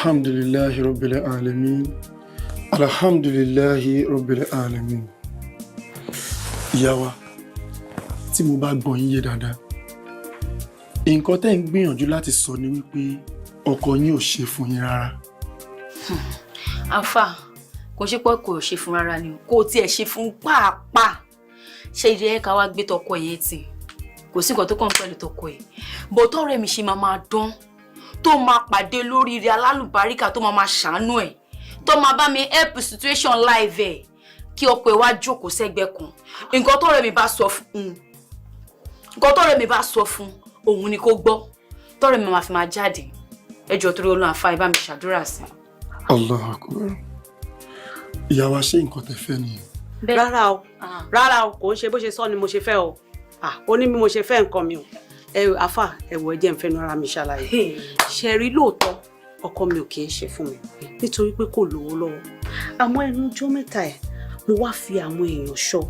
Alhamdulillahi rabbil alamin, alhamdulillahi rabbil alamin. Ìyá wa, tí mo bá gbọ́ yín yé dáadáa, nǹkan tẹ́ ń gbìyànjú láti sọ ni wípé ọkọ yín ò ṣe fún yín rárá. Àfà, kò ṣe pé kò ṣe fún rárá ni o, kò tiẹ̀ ṣe fún pàápàá. Ṣe ìdí ẹ̀ ká wá gbé tọkọ yẹn tì, kò sí nǹkan tó kàn pẹ̀lú tọkọ ẹ̀ bó tọrẹ mi ṣe máa máa dán, tó máa pàdé lóríire alálùbáríkà, tó máa máa ṣàánú ẹ̀, tó máa bá mi help situation live ẹ̀, kí ọkọ ẹ̀ wá jókòó sẹ́gbẹ̀ẹ́ kan. Nǹkan tọ́rẹ́ mi bá sọ fún òun ni kó gbọ́, tọ́rẹ́ mi máa fi máa jáde. Ẹ jọ̀ọ́, torí Ọlọ́run, àfa, ẹ bá mi ṣàdúrà sí. Allahu akbar. Ìyá wa, ṣé nǹkan tẹ́ fẹ́ nìyẹn? Rárá o, rárá o, kò ń ṣe bó ṣe sọ ni mo ṣe fẹ́ o. Ah, ó ní bí mo ṣe fẹ́ nǹkan mi o. Ẹ àfà, ẹ wò, ẹ jẹ́ n fẹnu ara mi ṣàlàyé. Ṣe rí, lóòótọ́ ọkọ mi ò kì í ṣe fún mi nítorí pé kò lówó lọ́wọ́, àmọ́ ẹnu ọjọ́ mẹ́ta ẹ̀, mo wá fi àwọn èèyàn ṣọ́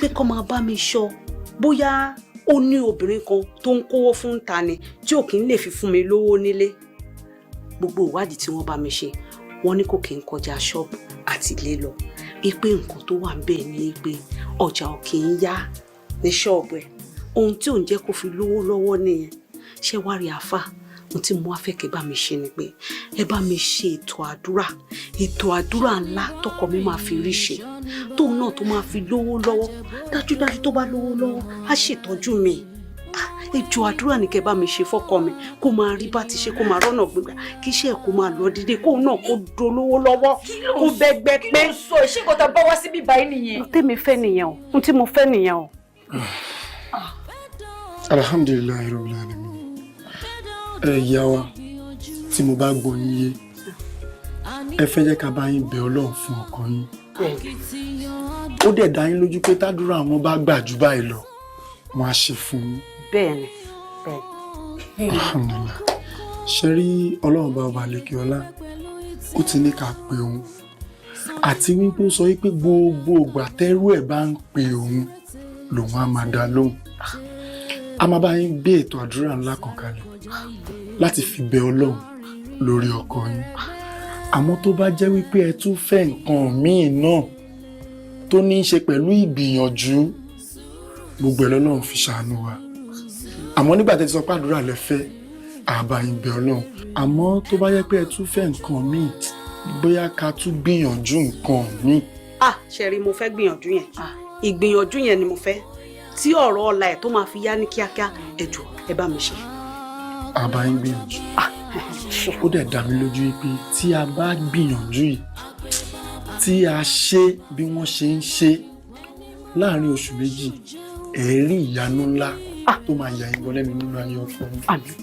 pé kó máa bá mi ṣọ́ bóyá ó ní obìnrin kan tó ń kówó fún ta ni tí ò kí ń lè fi fún mi lówó nílé. Gbogbo ìwádìí tí wọ́n bá mi ṣe, wọ́n ní kò kí ń kọjá ṣọ́ọ̀bù àti ilé lọ, ipe nǹkan tó wà ń bẹ̀ ni pé ọjà ò kì í yá ní ṣọ́ọ̀bù ẹ̀. Ohun tí ò ń jẹ́ kó fi lówó lọ́wọ́ nìyẹn. Ṣé wá rí, àáfà, ohun tí mo wá fẹ́ kẹ́ bá mi ṣe ni pé ẹ bá mi ṣe ètò àdúrà, ètò àdúrà ńlá tọkọ mi máa fi rí ṣe, tóun náà tó máa fi lówó lọ́wọ́. Dájúdájú, tó bá lówó lọ́wọ́, á ṣètọ́jú mi. Ètò àdúrà ní kẹ́ bá mi ṣe fọ́kọ mi, kó máa rí bá ti ṣe, kó máa rọ́nà gbégbá, kí iṣẹ́ kó máa lọ dídé, kóun náà kó dolówó lọ́wọ́, kó bẹ́gbẹ́ pé. Kí ló ń sọ? Ìṣe nǹkan tá a bá wá síbí báyìí nìyẹn? Tèmi fẹ́ nìyẹn o, ohun tí mo fẹ́ nìyẹn o. Alhamdulillahi rabbil alamin. Ẹ ìyá wa, tí mo bá gbọ́ yín yé, ẹ fẹ́ jẹ́ ká bá yín bẹ̀ Ọlọ́run fún ọkọ yín. Ó dẹ̀ dá yín lójú pé tádúrà àwọn bá gbà jù báyìí lọ, wọ́n á ṣe fún yín? Bẹ́ẹ̀ni, bẹ́ẹ̀ni. Alhamdulillah. Ṣe rí, Ọlọ́run bá ọba àlekè ọlá, ó ti ní ká pe òun, àti wípé ó sọ wípé gbogbo ìgbà tẹ́rú ẹ̀ bá ń pe òun lòun á máa dá lóhùn. A máa bá yín gbé ètò àdúrà ńlá kan kalẹ̀ láti fi bẹ Ọlọ́run lórí ọkọ yín. Àmọ́ tó bá jẹ́ wípé ẹ tún fẹ́ nǹkan míì náà tó ní í ṣe pẹ̀lú ìgbìyànjú, gbogbo ẹ̀ lọ́lọ́run fi ṣàánú wa. Àmọ́ nígbà tẹ́ ti sọ pé àdúrà lẹ fẹ́, àbá yín bẹ Ọlọ́run. Àmọ́ tó bá jẹ́ pé ẹ tún fẹ́ nǹkan míì, bóyá ká tún gbìyànjú nǹkan míì. Ah, ṣe rí, mo fẹ́ gbìyànjú yẹn. Ìgbìyànjú yẹn ni mo fẹ́, tí ọ̀rọ̀ ọ̀la ẹ̀ tó máa fi yá ní kíákíá. Ẹ jọ̀ọ́, ẹ bá mi ṣe. Àbá yín gbìyànjú. Ó dẹ̀ dá mi lójú wípé tí a bá gbìyànjú yìí, tí a ṣe bí wọ́n ṣe ń ṣe, láàrin oṣù 2, ẹ rí ìyanu ńlá tó máa yà yín gan lẹ́nu nínú ayé ọkọ yín. Àmín.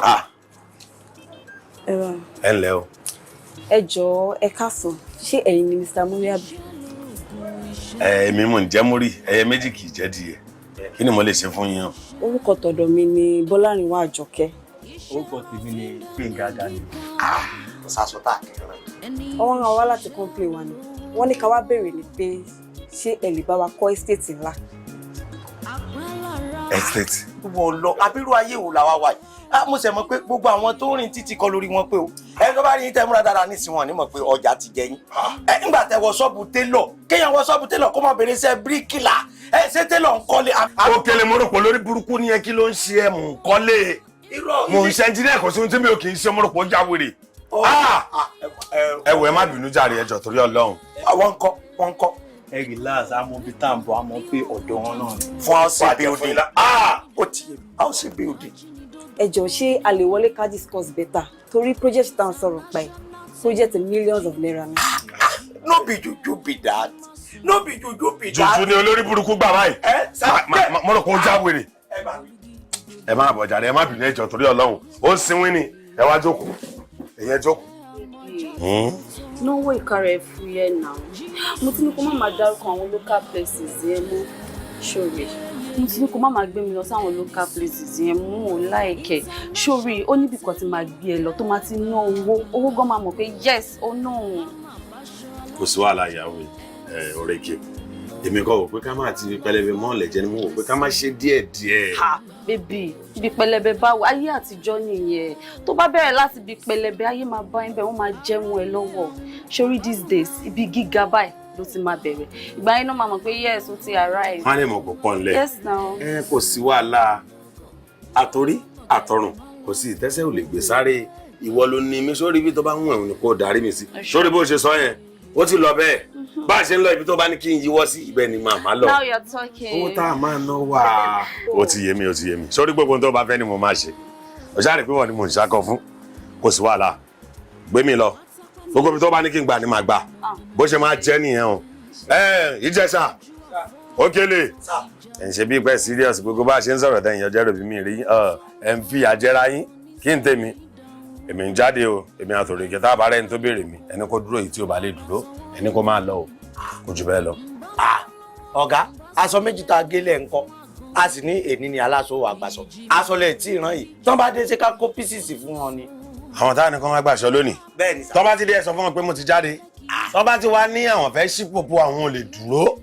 Ah. Ẹ wá. Ẹ ǹlẹ́ o. Ẹ jọ̀ọ́, ẹ káàsán. Ṣé ẹ̀yin ni Mr. Muriabi? Ẹ èmi mò ń jẹ́ múrí, ẹyẹ méjì kì í jẹ́ díẹ̀. Kí ni mo lè ṣe fún yín o? Orúkọ tọ̀dọ̀ mi ni Bọ́lárìnwá Àjọkẹ́. Orúkọ tèmi ni Gbénga Daniel. Kò sásọ tá a kẹrẹ. Wọ́n rán wa láti company wa ni. Wọ́n ní ká wá béèrè ni pé ṣé ẹ lè bá wa kọ́ estate ńlá? Estate? Wọ́n lọ abirú ayé wo làwa wà yìí? Ah, mo ṣe mọ̀ pé gbogbo àwọn tó ń rìn títì kọ́ lórí wọn pé o. Ẹ tó bá rí yín tẹ́ múra dára nísìnyí, wọn ní mọ̀ pé ọjà ti jẹ yín. Ẹ ńgbà tẹ́ wọ ṣọ́ọ̀bù télọ̀, kéèyàn wọ ṣọ́ọ̀bù télọ̀ kó má bèrè iṣẹ́ bíríkìlà. Ẹ ṣé télọ̀ ń kọ́lé? Ó kele, mo rò pé lórí burúkú ni ẹ. Kí ló ń ṣe ẹ? Mò ń kọ́lé, mò ń ṣe ẹnjíníà, kò sí ohun tí mi ò kì í ṣe. Mo rò pé ó já wèrè. Ẹ wò, ẹ má bínú jàre, ẹ jọ̀ọ́, torí Ọlọ́run. Àwọn ń kọ́, wọ́n ń kọ́. Ẹ relax, àmọ́ ibi tá à ń bọ̀, àmọ́ pé ọ̀dọ̀ wọn náà ni. Fún house building. Ó ti yé, house building. Ẹ jọ̀ọ́, ṣé a lè wọlé ká discuss better? Torí project tá à ń sọ̀rọ̀ pa ẹ̀, project millions of naira ni. No be juju be that, no be juju be that. Jùjú ni olórí burúkú gbà báyìí. Ẹ sá. Mo rò pé ó já wèrè. Ẹ má bọ̀ jàre, ẹ má bínú, ẹ jọ̀ọ́, torí Ọlọ́run. Ó ń sinwín ni. Ẹ wá jókòó, ẹ̀yẹ jókòó. Náwó ìka rẹ̀ fúyẹ́ náà. Mo ti ní kó má máa dárúkọ àwọn local places yẹn mọ́ ṣòro. Mo ti ní kó má máa gbé mi lọ sáwọn local places yẹn mú ò láìkẹ sórí. Ó níbì kan tí máa gbé ẹ lọ tó máa ti ná owó, owó gan máa mọ̀ pé yes, ó ná òun. Kò sí wàhálà, ìyàwó ẹ òrèké. Èmi kọ́ wò pé ká má ti fi pẹlẹbẹ mọ́ọ̀lẹ̀ jẹ ni mo wò pé ká má ṣe díẹ̀ díẹ̀. Ha, baby, ibi pẹlẹbẹ báwo? Ayé àtijọ́ nìyẹn. Tó bá bẹ̀rẹ̀ láti ibi pẹlẹbẹ, ayé máa bá ẹ bẹ̀, wọ́n máa jẹun ẹ lọ́wọ́. Sórí these days, ibi gíga báyìí ló ti máa bẹ̀rẹ̀. Ìgbà yẹn náà máa mọ̀ pé yes, ó ti arrive. Wọ́n á lè mọ̀ pọ̀ pọ̀ ńlẹ̀. Yes now. Ẹ kò sí wàhálà, àtòrí àtọrùn kò sí ìtẹ́sẹ̀ ò lè gbé sáré. Ìwọ ló ní mi sórí ibi tó bá ń wọ̀n ni kò darí mi sí. Sórí bó ṣe sọ yẹn, ó ti lọ bẹ́ẹ̀. Bá a ṣe ń lọ, ibi tó bá ní kí n yíwọ́ sí, ibẹ̀ ni màmá lọ. Now you're talking. Owó tá a máa ná wà. Ó ti yé mi, ó ti yé mi. Sórí gbogbo ohun tó bá fẹ́ ni mo máa ṣe. Ó ṣáà rí pé wọ́n ni mò ń ṣakọ fún. Kò sí wàhálà, gbé mi lọ. Gbogbo ibi tó bá ní kí n gbà ni màá gbà. Bó ṣe máa jẹ́ nìyẹn o. Ẹ Ìjẹ̀ṣà, Òkèlè, ẹ̀ ń ṣe bí pẹ́ serious. Gbogbo bá a ṣe ń sọ̀rọ̀ tẹ̀yìn ọjọ́ rẹ̀ bí mi rí ẹ̀ ń fi àjẹrà yín kí n tèmi. Èmi ń jáde o, èmi àtòrè kẹta àbárẹ́ ẹni tó béèrè mi, ẹni kó dúró, èyí tí ò bá lè dúró, ẹni kó máa lọ o. Kò jù bẹ́ẹ̀ lọ. Ọ̀gá, aṣọ méjì tá a gé lẹ̀ ń kọ́, a sì ní èní ni aláṣọ wà gbàṣọ, aṣọ lẹ̀ tí ì rán yìí, tán bá dé, ṣe ká kó pieces fún wọn ni? Àwọn táwọn nìkan wá gbàṣọ lónìí. Bẹ́ẹ̀ ni sà. Tọ́ bá ti dé, ẹ sọ fún wọn pé mo ti jáde. Tọ́ bá ti wá ní àwọn fẹ́ ṣípòpò, àwọn ò lè dúró,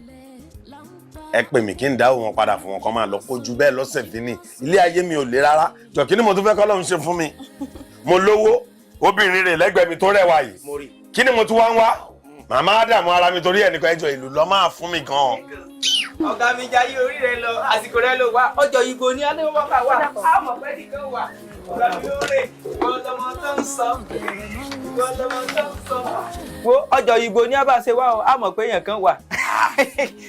ẹ pè mí kí n dáwọ́ wọn padà fún wọn, kọ́ máa lọ. Kó ju bẹ́ẹ̀ lọ́sẹ̀ fínì, ilé ayé mi ò le rárá. Jọ, kí ni mo tún fẹ́ kọ́ lọ́hún ṣe fún mi? Mo lówó, obìnrin rẹ̀ lẹ́gbẹ̀ẹ́ mi tó rẹwà yìí. Mo rí. Kí ni mo tún wá ń wá? Màmá Ádámù ara mi torí ẹnìkan ẹjọ́ ìlú lọ máa fún mi gan-an. Ọ̀gá mi, jayé orí rẹ lọ, àsìkò rẹ ló wá. Ọjọ́ ìgò ní alẹ́ wọ́pà wà, á mọ̀ pé nìkan wà. Ọ̀gá mi lóore, ìwọ lọmọ tó ń sọ, ìwọ lọmọ tó ń sọ. Wo ọjọ́ ìgò ní abáṣe wá o, á mọ̀ pé èèyàn kan wà.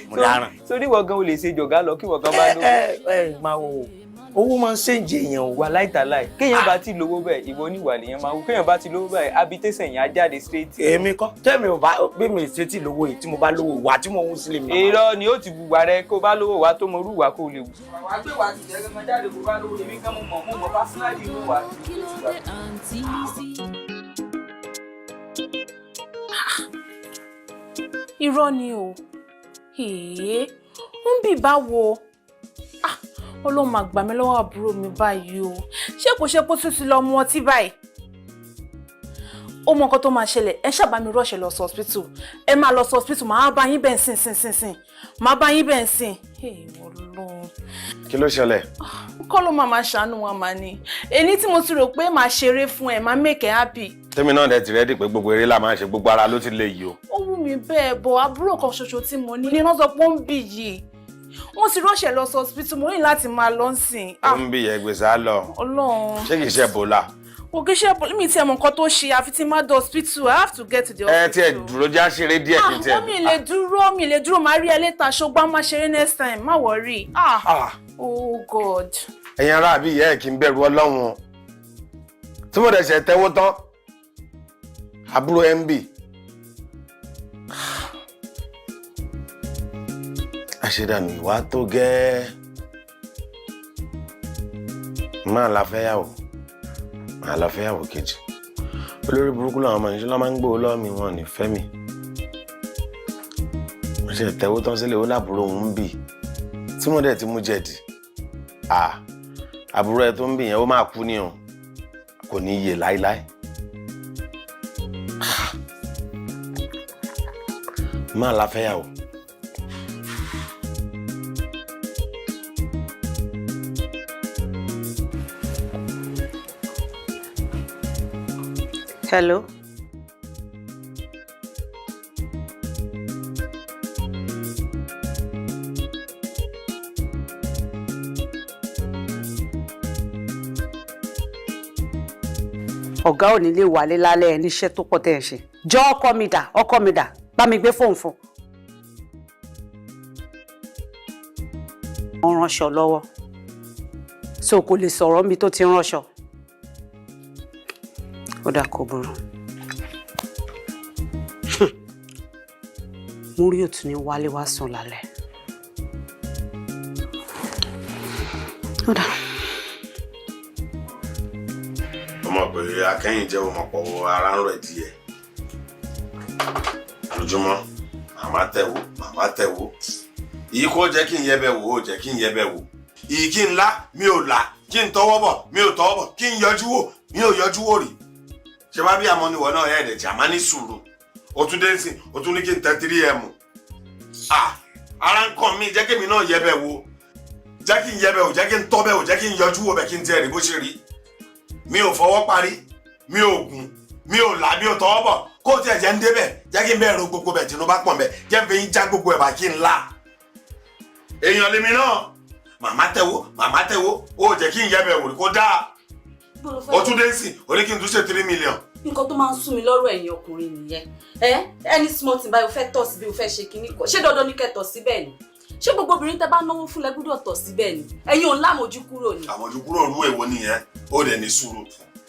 Mo dáràn. Sórí ìwọ gan o lè ṣe jọ̀gá lọ kí ìwọ gan bá lówó. Ẹ ẹ máa wo, owó máa ń ṣèǹjẹ èèyàn o. Wà láìtàláì, kéèyàn bá ti lówó bẹ́ẹ̀, ìwọ oníwà lèèyàn máa wù. Kéèyàn bá ti lówó bẹ́ẹ̀, habitation yẹn á jáde straight. Èmi kọ́, tẹ́mi ò bá bí mi ṣe tí lówó yìí, tí mo bá lówó, ìwà tí mo ń sílẹ̀ mi. Irọ́ ni, ó ti wùwà rẹ. Kó bá lówó wa tó mọ irú ìwà kó lè wù. Wàá gbé wa tìjẹ́ gan jáde kó bá lówó. Èmi gan mo mọ̀ personally mo wà. Kí ló dé, àǹtí Lizzy? Irọ́ ni o. Èé, ń bì báwo? Ah, Ọlọ́run máa gbà mí lọ́wọ́ àbúrò mi báyìí o. Ṣé kò ṣe pé tún ti lọ mu ọtí báyìí? Ó mọ nǹkan tó máa ṣẹlẹ̀. Ẹ ṣàbá mi rush lọ sí hospital. Ẹ máa lọ sí hospital, màá bá yín bẹ́ẹ̀ sìn sìn sìn sìn, màá bá yín bẹ́ẹ̀ sìn. Ọlọ́run. Kí ló ṣẹlẹ̀? Kọ́ ló máa ṣàánú wa máa ní èyí tí mo ti rò pé màá ṣeré fún ẹ, máa make ẹ happy. Tèmi náà dẹ̀ ti ready pé gbogbo eré la máa ṣe, gbogbo ara ló ti lè yìí o. Ó wù mí bẹ́ẹ̀ bọ̀, àbúrò kan ṣoṣo tí mo ní ní wọ́n sọ pé ó ń bì yìí, wọ́n ti rush ẹ̀ lọ sí hospital. Mo ní láti máa lọ sìn. Ó ń bì yẹn, gbèsè á lọ. Ọlọ́run. Ṣé kìí ṣe Ebola? Kò kí ṣe mi tí ẹ mọ nǹkan tó ṣe, àfi tí má dé hospital. I have to get to the hospital. Ẹ tiẹ̀ dúró, já ṣeré díẹ̀ kí n tiẹ̀. Ah, mi lè dúró, mi lè dúró. Máa rí ẹ later, ṣùgbọ́n máa ṣeré next time, má worry. Ah, oh God. Ẹ̀yin ará àbí ìyá ẹ̀ kì í bẹ̀rù Ọlọ́run o. Tí mo dẹ̀ ṣe tẹ́wọ́ tán, àbúrò MB. Àṣedànù ìwà tó gẹ́, máa la fẹ́yàwó, máa la fẹ́yàwó kejì. Olórí burúkú làwọn ọmọ ìṣúná máa ń gbowó lọ́wọ́ mi, wọn ò ní fẹ́ mi. Mo ṣe tẹ́wọ́ tán sílẹ̀, ó láàbúrò òun ń bì tí mo dẹ̀ ti mú jẹ̀dì. Àbúrò ẹ tó ń bì yẹn, ó máa kú ni o, kò ní yè láíláí. Máa la fẹ́yàwó. Hello. Ọ̀gá ò ní lè wálé lálẹ́ ẹ, níṣẹ́ tó pọ̀ tẹ́ ẹ ṣe. Jọ, ọkọ mi dà? Ọkọ mi dà? Bá mi gbé fóònù fún. Wọ́n ránṣọ lọ́wọ́, so kò lè sọ̀rọ̀ mi tó ti ránṣọ. Ó dà, kò burú. Múrí ò tún ní wálé wá sùn lálẹ́. Ó dà. Ó mọ̀ pé akẹ́yìn jẹ́ ọmọ pọ̀, ara ń rẹ̀ díẹ̀ lójúmọ́. Màmá tẹ̀wó, màmá tẹ̀wó ìyí kò jẹ́ kí n yẹ bẹ̀ wò, ó jẹ́ kí n yẹ bẹ̀ wò. Ìyí kí n lá, mi ò là. Kí n tọwọ́ bọ̀, mi ò tọwọ́ bọ̀. Kí n yọjú wò, mi ò yọjú wò rí. Ṣé bá bí àmọ́ níwọ̀ náà, ẹ̀ẹ́dẹ̀ jà má ní sùúrù. O tún dé sí, o tún ní kí n tẹ 3M. Ah. Ara ń kàn mí, jẹ́ kí èmi náà yẹ bẹ̀ wò, jẹ́ kí n yẹ bẹ̀ wò, jẹ́ kí n tọ́ bẹ̀ wò, jẹ́ kí n yọjú wò bẹ̀, kí n tiẹ̀ rí bó ṣe rí. Mi ò fọwọ́ parí, mi ò gùn, mi ò là, mi ò tọwọ́ bọ̀. Kó o tiẹ̀ jẹ́ ń débẹ̀, jẹ́ kí n bẹ́ẹ̀ ro gbogbo bẹ̀ tìǹbù bá pọ̀ bẹ̀, jẹ́ n fi yín já gbogbo ẹ̀ bá kí n la. Èèyàn lèmi náà. Màmá tẹ̀wó, màmá tẹ̀wó, ó jẹ́ kí n yẹ bẹ̀ wò kó dáa. Ó tún dé sí, ó ní kí n tún ṣe 3 million. Nǹkan tó máa ń sún mi lọ́rọ̀ ẹ̀yin ọkùnrin nìyẹn. Ẹ ẹni small thing báyìí, o fẹ́ tọ̀ síbi, o fẹ́ ṣe kinní kan. Ṣé dandan ní kẹ́ tọ̀ síbẹ̀ ni? Ṣé gbogbo obìnrin tẹ́ bá náwó fún lẹ gbọ́dọ̀ tọ̀ síbẹ̀ ni? Ẹ̀yin ò ń lámòjú kúrò ni. Àmọ̀jú kúrò rú èwo nìyẹn? Ó dẹ̀ ní sùúrù.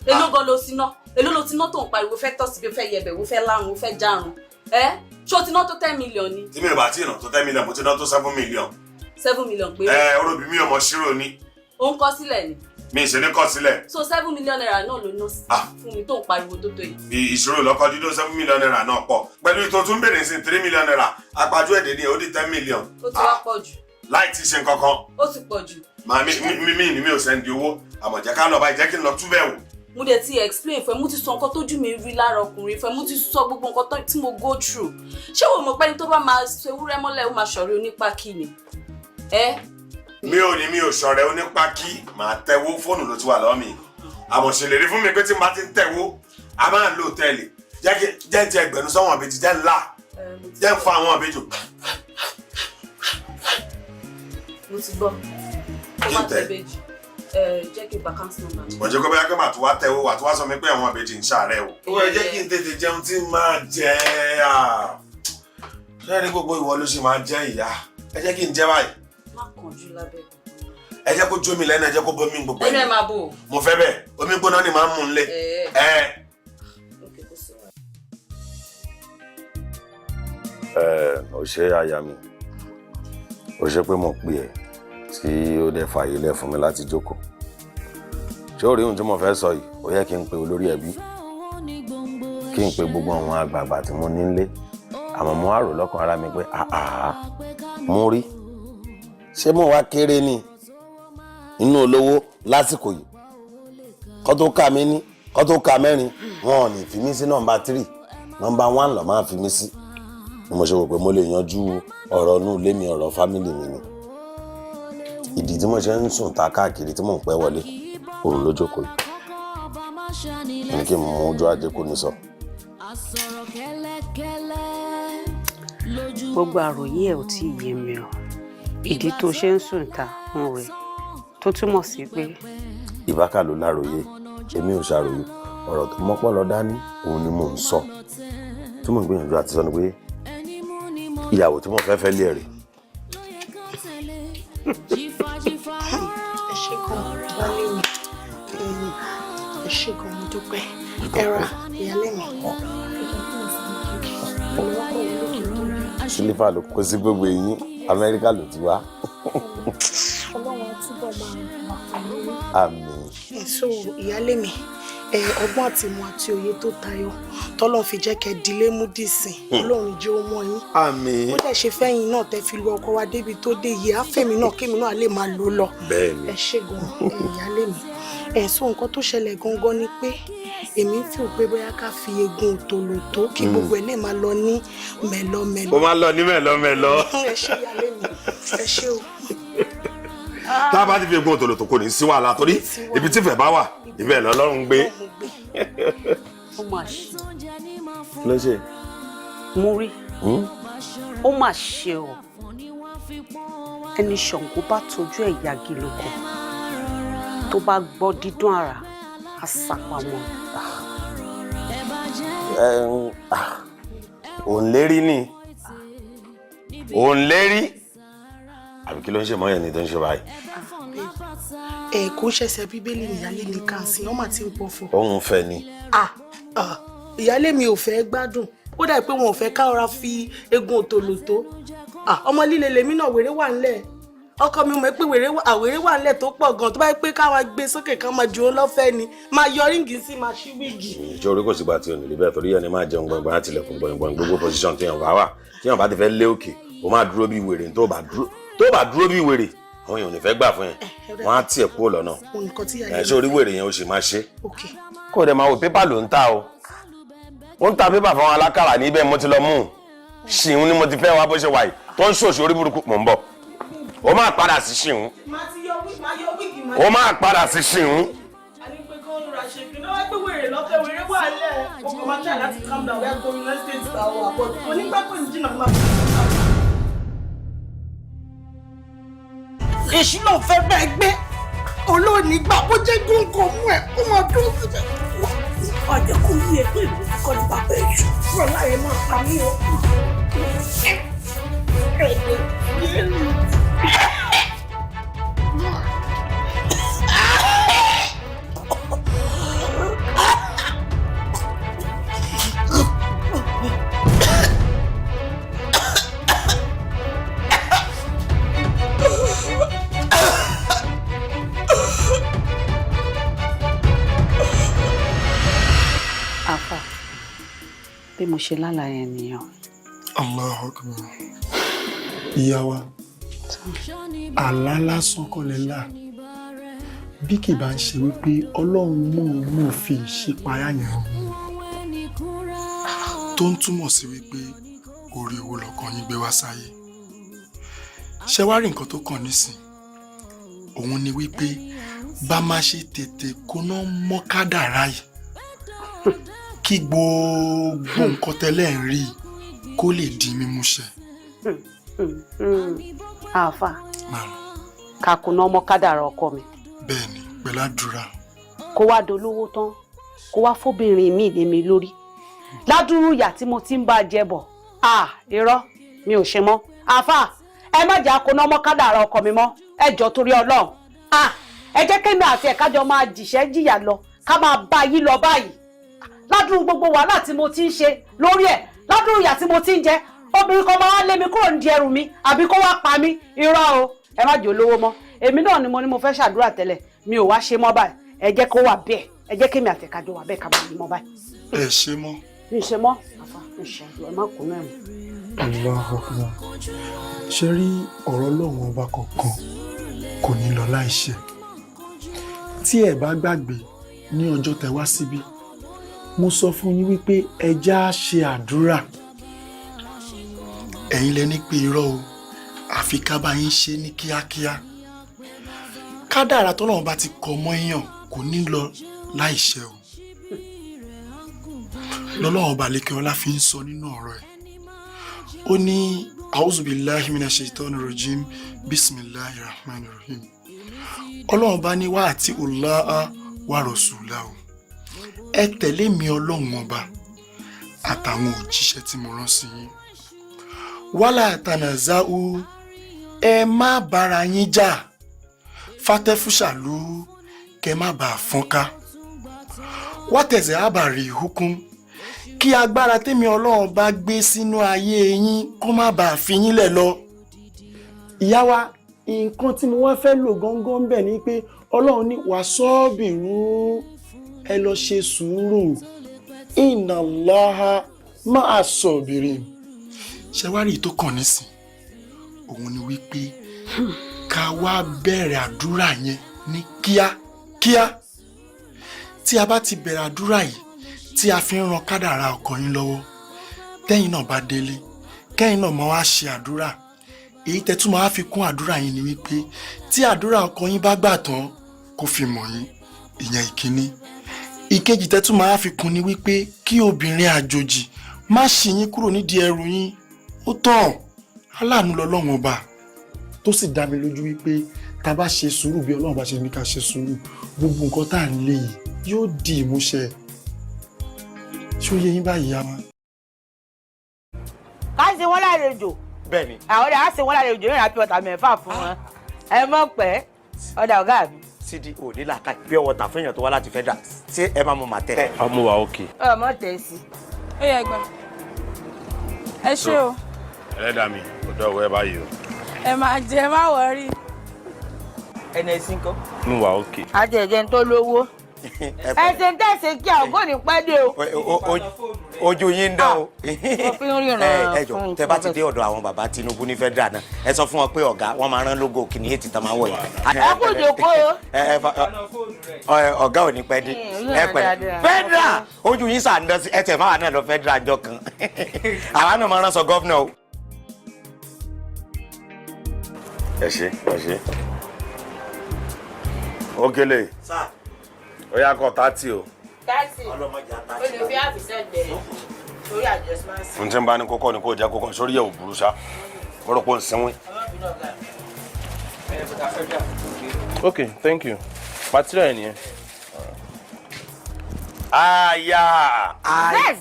Èló gan ló ti ná? Èló ló ti ná tó ń pariwo fẹ́ tọ̀ síbi, o fẹ́ yẹbẹ̀, o fẹ́ lárun, o fẹ́ járun? Ẹ ṣé o ti ná tó 10 million ni? Tí mi ò bá tí ì ná tó 10 million, mo ti ná tó 7 million. 7 million pé? Ẹ oròbí mi ò mọ ṣírò ni. Ó ń kọ sílẹ̀ ni? Mi ì ṣe ní kọ sílẹ̀. So ₦7 million náà ló ná fún mi tó ń pariwo tó tó yìí? Ìṣòro lọ́kọ́ dídó, ₦7 million náà pọ̀ pẹ̀lú ìtò tún bèrè sí ₦3 million. Àpàjọ èdè ni ó di 10 million. Ó ti wá pọ̀ jù. Láì tí ì ṣe nǹkan kan. Ó ti pọ̀ jù. Màá mi ò send owó, àmọ́ jẹ́ ká lọ báyìí, jẹ́ kí n lọ túbẹ̀ wò. Mo dẹ̀ ti explain fún ẹ, mo ti sọ nǹkan tójú mi rí lára ọkùnrin fún ẹ, mo ti sọ gbogbo nǹkan tí mo go through. Ṣé o mọ̀ pé ẹni tó bá máa ṣe ewúrẹ́ mọ́lẹ̀, ó máa ṣọ̀rẹ́ onípákí ni? Ẹ. Mi ò ní, mi ò ṣọ̀rẹ́ onípákí. Màá tẹ̀wó, fóònù ló ti wà lọ́wọ́ mi, àmọ́ ṣèlérí fún mi pé tí n bá ti ń tẹ̀wó, a máa ń lo hòtẹ́ẹ̀lì. Jẹ́ ń ti ẹgbẹ̀rún sọ́wọ́n àbejì, jẹ́ ńlá, jẹ́ ń fa àwọn àbejò. Mo ti gbọ́. Tó Kí bá n tẹ̀? tẹ bèjì, jẹ́ kí n gba account number mi. Ọjọ́ kọ́ bóyá kí màá tún wá tẹ̀wó, wà tún wá sọ mi pé àwọn àbejì ń ṣàárẹ̀ o. Ó yẹ jẹ́ kí n tètè jẹun tí n máa jẹ. Ṣé ní gbogbo ìwọ ló ṣe máa jẹ ìyá? Ẹ jẹ́ kí n jẹ báyìí. Má kánjú lábẹ́. Ẹ jẹ́ kó jó mi lẹ́nu, ẹ jẹ́ kó bomi gbogbo. Ẹnu ẹ máa bò. Mo fẹ́ bẹ́ẹ̀, omi gbóná ni màá mú un lé. Ẹ. Ẹ. Ok, kò sí wàhálà. Ẹ ò ṣe, aya mi, ò ṣe pé mo pè ẹ́ tí ó dẹ̀ fààyè lẹ̀ fún mi láti jókòó. Ṣé o rí ohun tí mo fẹ́ sọ yìí? Ó yẹ kí n pe olórí ẹbí, kí n pe gbogbo àwọn àgbààgbà tí mo ní nílé, àmọ́ mo wá rò lọ́kàn ara mi pé àhà, mo rí, ṣé mo wá kéré ni inú olówó lásìkò yìí? Kọ́ tó ka mí ní kọ́ tó ka mẹ́rin, wọn ò ní fi mí sí number 3, number 1 lọ́ máa fi mí sí. Ni mo ṣe wò pé mo lè yanjú ọ̀rọ̀ inú ilé mi, ọ̀rọ̀ family mi ni. Ìdí tí mo ṣe ń sùn ta káàkiri, tí mò ń pẹ́ wọlé, òun ló jókòó yìí ní kí n mú ojú ajé kò ní sọ. Gbogbo àròyé ẹ ò tí ì yé mi o. Ìdí tó ṣe ń sùn ta ń rè tó túmọ̀ sí pé Ìbákà ló láròyé, èmi ò ṣàròyé. Ọ̀rọ̀ tó mọ́pọ́lọ dání òun ni mò ń sọ. Tí mò ń gbìyànjú àti sọ ni pé ìyàwó tí mo fẹ́ fẹ́ lé ẹ̀ rè. Ẹ ṣé gan, baálé mi. Ẹ ṣé gan, mo dúpẹ́. Ẹ ra ìyálé mi. Sílífà ló kó sí gbogbo eyín, Amẹ́ríkà ló ti wá. Ọlọ́run á túbọ̀ máa wà pẹ̀lú yín. Àmín. So ìyálé mi, ẹ ọgbọ́n àti ìmọ̀ àti òye tó tayọ tọ́lọ́ fi jẹ́ kẹ́ dilé mú dìsìn, Ọlọ́run jẹ́ ó mọ́ yín. Àmín. Ó dẹ̀ ṣe fẹ́yìn náà tẹ́ fi lu ọkọ wa débi tó dé yìí, àfẹ́mi náà kémi náà lè máa lò lọ. Bẹ́ẹ̀ni. Ẹ ṣé gan, ìyálé mi. Ẹ so nǹkan tó ṣẹlẹ̀ gangan ni pé èmi ń fi pé bóyá ká fi egun òtòlò tó kí gbogbo ẹ̀ lè máa lọ ní mẹ̀lọmẹ̀lọ. Ó máa lọ ní mẹ̀lọmẹ̀lọ. Ẹ ṣé ìyálé mi, ẹ ṣé o. Tá a bá ti fi egun òtòlò tó, kò ní sí wàhálà, torí ibi tí ìfẹ́ bá wà, ibẹ̀ lọ́lọ́run gbé. Ó mà ṣe. Kí ló ṣe? Mo rí, ó mà ṣe o. Ẹni Ṣàngó bá tojú ẹ̀ yagi lóko, tó bá gbọ́ dídún àrà, á sàpamọ́. Òun lérí ni, òun lérí, àbí kí ló ń ṣe mọ́yàn ni tó ń ṣe báyìí? Ẹ kò ń ṣẹ̀ṣẹ̀ Bíbélì níyálé mi kà sí, wọ́n mà ti ń pọ̀fọ̀. Òun fẹ́ ni. Ah ah, ìyálé mi ò fẹ́ gbádùn. Ó dà pé wọn ò fẹ́ ká ọra fi egun òtòlò tó. Ah, ọmọ líle lèmi náà, wèrè wà ńlẹ̀. Ọkọ mi mọ̀ pé wèrè wà ńlẹ̀ tó pọ̀ gan, tó bá yẹ pé káwa gbé sókè ká máa ju ó lọ́fẹ̀ẹ́ ni, máa yọ ring sí, máa ṣí wig. Ìjọ orí kò sígbà tí ò ní rí bẹ́ẹ̀, torí ẹni máa jẹun gbọ̀ngbọ̀n láti ilẹ̀kùn gbọ̀ngbọ̀n. Gbogbo position tí yàn bá wà, tí yàn bá ti fẹ́ lé òkè, ó máa dúró bí wèrè. Tó bá dúró bí wèrè, àwọn èèyàn ò ní fẹ́ gbà fún yẹn, wọ́n á tiẹ̀ kúrò lọ́nà. Nǹkan tí ìyálé Ẹ̀ ṣé orí wèrè yẹn, ó sì máa ṣe. Ok. Kó o dẹ̀ máa wò, pépà ló ń ta o. Ó ń ta pépà fún àwọn alákàrà níbẹ̀, mo ti lọ mú un. Ṣìhún ni mo ti fẹ́ wá bó ṣe wà yìí tó ń ṣòṣì orí burúkú. Mò ń bọ̀, ó máa padà sí ṣìhún. Màá ti yọ wíìgì, màá yọ wíìgì, màá. Ó máa padà sí ṣìhún. Àní pé kán rọra ṣe kí náà wá pé wèrè lọ́fẹ̀ẹ́, wèrè wà lẹ̀. Mo kàn máa try láti calm down wíwá gómìnà state àwọn àbọ̀. Onígbà kò ní jìnnà máa. Èṣù ló fẹ́ bẹ́ẹ̀ gbé olóòní gbà bó jẹ́ góńgó mú ẹ̀ ó máa dúró síbẹ̀. Wá jẹ́ kó yí ẹ pé ìlú kọ́ ní bàbá èṣù fúnra láyé máa pa mí o. Àfà, bí mo ṣe lálàá yẹn nìyẹn. Allahu Akbar. Ìyá wa, àlá lásán kọ́ lẹ lá. Bí kì bá ń ṣe wípé Ọlọ́run mọ̀ọ́mọ̀ fi ìṣípayá yẹn hàn yín. Tó ń túmọ̀ sí wípé orí owó lọkàn yín gbé wá sáyé. Ṣé wá rí nǹkan tó kàn nísìn? Òun ni wípé bá má ṣe tètè kóná mọ́ kádàrá yìí kí gbogbo nǹkan tẹ́lẹ̀ ń rí i kó lè di mímúṣẹ. Àfà, kàkùnà ọmọ kádàrá ọkọ mi. Bẹ́ẹ̀ni, pẹ̀lú àdúrà. Kó wá dolówó tán, kó wá fóbìnrin mi lé mi lórí ládùúrú ìyà tí mo ti ń bá jẹ bọ̀. À, irọ́, mi ò ṣe mọ́. Àfà, ẹ má jẹ́ àkóná ọmọ kádàrá ọkọ mi mọ́, ẹ jọ, torí Ọlọ́run. À, ẹ jẹ́ kémi àti ẹ̀ka jọ máa jìṣẹ́ jìyà lọ, ká máa bá yí lọ báyìí. Ládùúrú gbogbo wàhálà tí mo ti ń ṣe lórí ẹ̀, ládùúrú ìyà tí mo ti ń jẹ, obìnrin kan máa wá lé mi kúrò nídìí ẹrù mi àbí kó wá pa mí? Irọ́ o, ẹ má jẹ́ olówó mọ́. Èmi náà ni mo ní mo fẹ́ ṣàdúrà tẹ́lẹ̀, mi ò wá ṣe mọ́ báyìí. Ẹ jẹ́ kó wà bẹ́ẹ̀, ẹ jẹ́ kémi àtẹ̀kájọ wà bẹ́ẹ̀, ká máa yí mọ́ báyìí. Ẹ ṣe mọ́. Mi ṣe mọ́, àfà, mi ṣe àdúrà, ẹ má kú náà mọ́. Allahu Akbar. Ṣe rí ọ̀rọ̀ Ọlọ́run ọba kankan kò ní lọ láìṣẹ. Tí ẹ bá gbàgbé, ní ọjọ́ tẹ wá síbí, mo sọ fún yín wípé ẹ já ṣe àdúrà. Ẹ̀yin lẹ ní pé irọ́ o, àfi ká bá yín ṣe ní kíákíá. Kádàrá tọ́lọ́run bá ti kọ mọ́ èèyàn kò ní lọ láìṣẹ o. Lọ́lọ́run ọba lékè ọlá fi ń sọ nínú ọ̀rọ̀ ẹ̀. Ó ní auzubillahi minash shaitani rajim, bisimilahi rahman rahim. Ọlọ́run bá ní wá àti ọláha wa rasulahu, ẹ tẹ̀lé mi Ọlọ́run ọba àtàwọn òjíṣẹ́ tí mo rán sí yín. Wala tanaza'u, ẹ má bára yín jà. Fatẹ́fúṣàlú, kẹ má bàa fọ́nká. Wátẹ̀sẹ̀ àbàrí hukum, kí agbára tèmi Ọlọ́run bá gbé sínú ayé yín kó má bàa fi yín lẹ̀ lọ. Ìyá wa, nǹkan tí mo wá fẹ́ lò gángan bẹ̀ ni pé Ọlọ́run ní wàá sọ́ọ̀bìrú, ẹ lọ ṣe sùúrù, inna Allaha ma'a sabirin. Ṣé wá rí i tó kàn nísìn? Òun ni wípé ká wá bẹ̀rẹ̀ àdúrà yẹn ní kíákíá. Tí a bá ti bẹ̀rẹ̀ àdúrà yìí tí a fi ń ran kádàrá ọkọ yín lọ́wọ́, tẹ́yìn náà bá délé, kẹ́yìn náà máa wá ṣe àdúrà. Èyí tẹ́ tún máa fi kún àdúrà yín ni wípé tí àdúrà ọkọ yín bá gbà tán, kó fi mọ̀ yín. Ìyẹn ìkíní. Ìkejì tẹ́ tún máa fi kún ni wípé kí obìnrin àjòjì má ṣì yín kúrò nídìí ẹrù yín. Ó tàn, aláàánú lọ́lọ́run ọba, tó sì dá mi lójú wípé tá a bá ṣe sùúrù bí Ọlọ́run bá ṣe ní ká ṣe sùúrù, gbogbo nǹkan tá à ń lé yìí yóò di ìmúṣẹ. Ṣó yé yín báyìí, yá wa? Ká ṣe wọ́n lálejò. Bẹ́ẹ̀ni. Àwọn ọ̀dà á ṣe wọ́n lálejò náà, pure water 6 fún wọn. Ẹ mọ̀ pẹ́ ọ̀dà ọ̀gá mi. Sídi ò ní làákàyè, pure water fún èèyàn tó wá láti fẹ́ dà, ṣé ẹ máa mú màtẹ. Ọmọ wa, òkè. Ọmọ tẹ̀ sí. Ó yẹ gbà, ẹ ṣé o. Ẹlẹ́dàá mi ò dọ̀wọ́ ẹ báyìí o. Ẹ máa jẹ, má worry. Ẹnà ẹ̀sìn kan. Mo wà òkè. Àti ẹ̀jẹ̀ ń tó lówó. Ẹsẹ̀ ń tẹ̀sẹ̀ kí àwọn kò ní pẹ́ dé o. Ojú yín ń dán o. Mo fi ń ríran. Ẹ jọ, tẹ bá ti dé ọ̀dọ̀ àwọn bàbá Tinubu ní federal náà, ẹ sọ fún wọn pé ọ̀gá wọn máa rán logo kìnìún ètì tán máa wọ̀ yìí. Ẹ kú ìjókòó o. Ọ̀gá ò ní pẹ́ dé. Ẹ pẹ̀lẹ́, federal, ojú yín sàn dán sí. Ẹ tẹ̀ máa náà lọ federal jọ kan, àwa náà máa rán sọ gọ́vnà o. Ẹ ṣe, ẹ ṣe. Okele, ó yá, kọ 30 o. 30, o lè fi àfisẹ́ gbẹ̀rẹ̀ torí àjọsíwáṣí. N tí ń bá ní kókó ni kò jẹ́ kókó sórí ẹ̀ ò burú ṣá, mo rò pé ó ń sinwin. Okay, thank you. Material nìyẹn. Aya. Yes.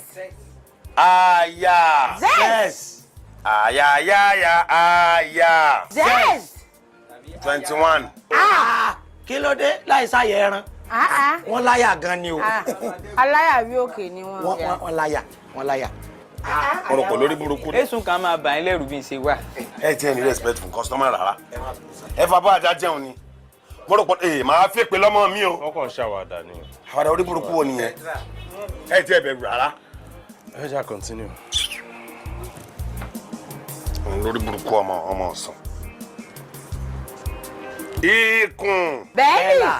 Aya. Yes. Ayayaya aya. Yes. 21. Kí ló dé láì sáyẹ ẹran? Wọ́n láyà gan ni o. Aláyà bí òkè ni wọ́n. Wọ́n láyà, wọ́n láyà. Mo rò pé lórí burúkú ni. Èsùn kan máa bà yín lẹ́rù bí n ṣe wà. Ẹ tiẹ̀ ní respect fún customer rárá. Ẹ fa bọ́ ajá jẹun ni. Mo rò pé ee máa fi èpè lọ́mọ mi o. Wọ́n kàn ń ṣàwàdà ni. Àwàdà orí burúkú wo nìyẹn? Ẹ tiẹ̀ bẹ̀rù rárá. Ẹ jẹ́ à continue. Òun lórí burúkú ọmọ ọmọ ọ̀sán. Ikùn. Bẹ́ẹ̀ni.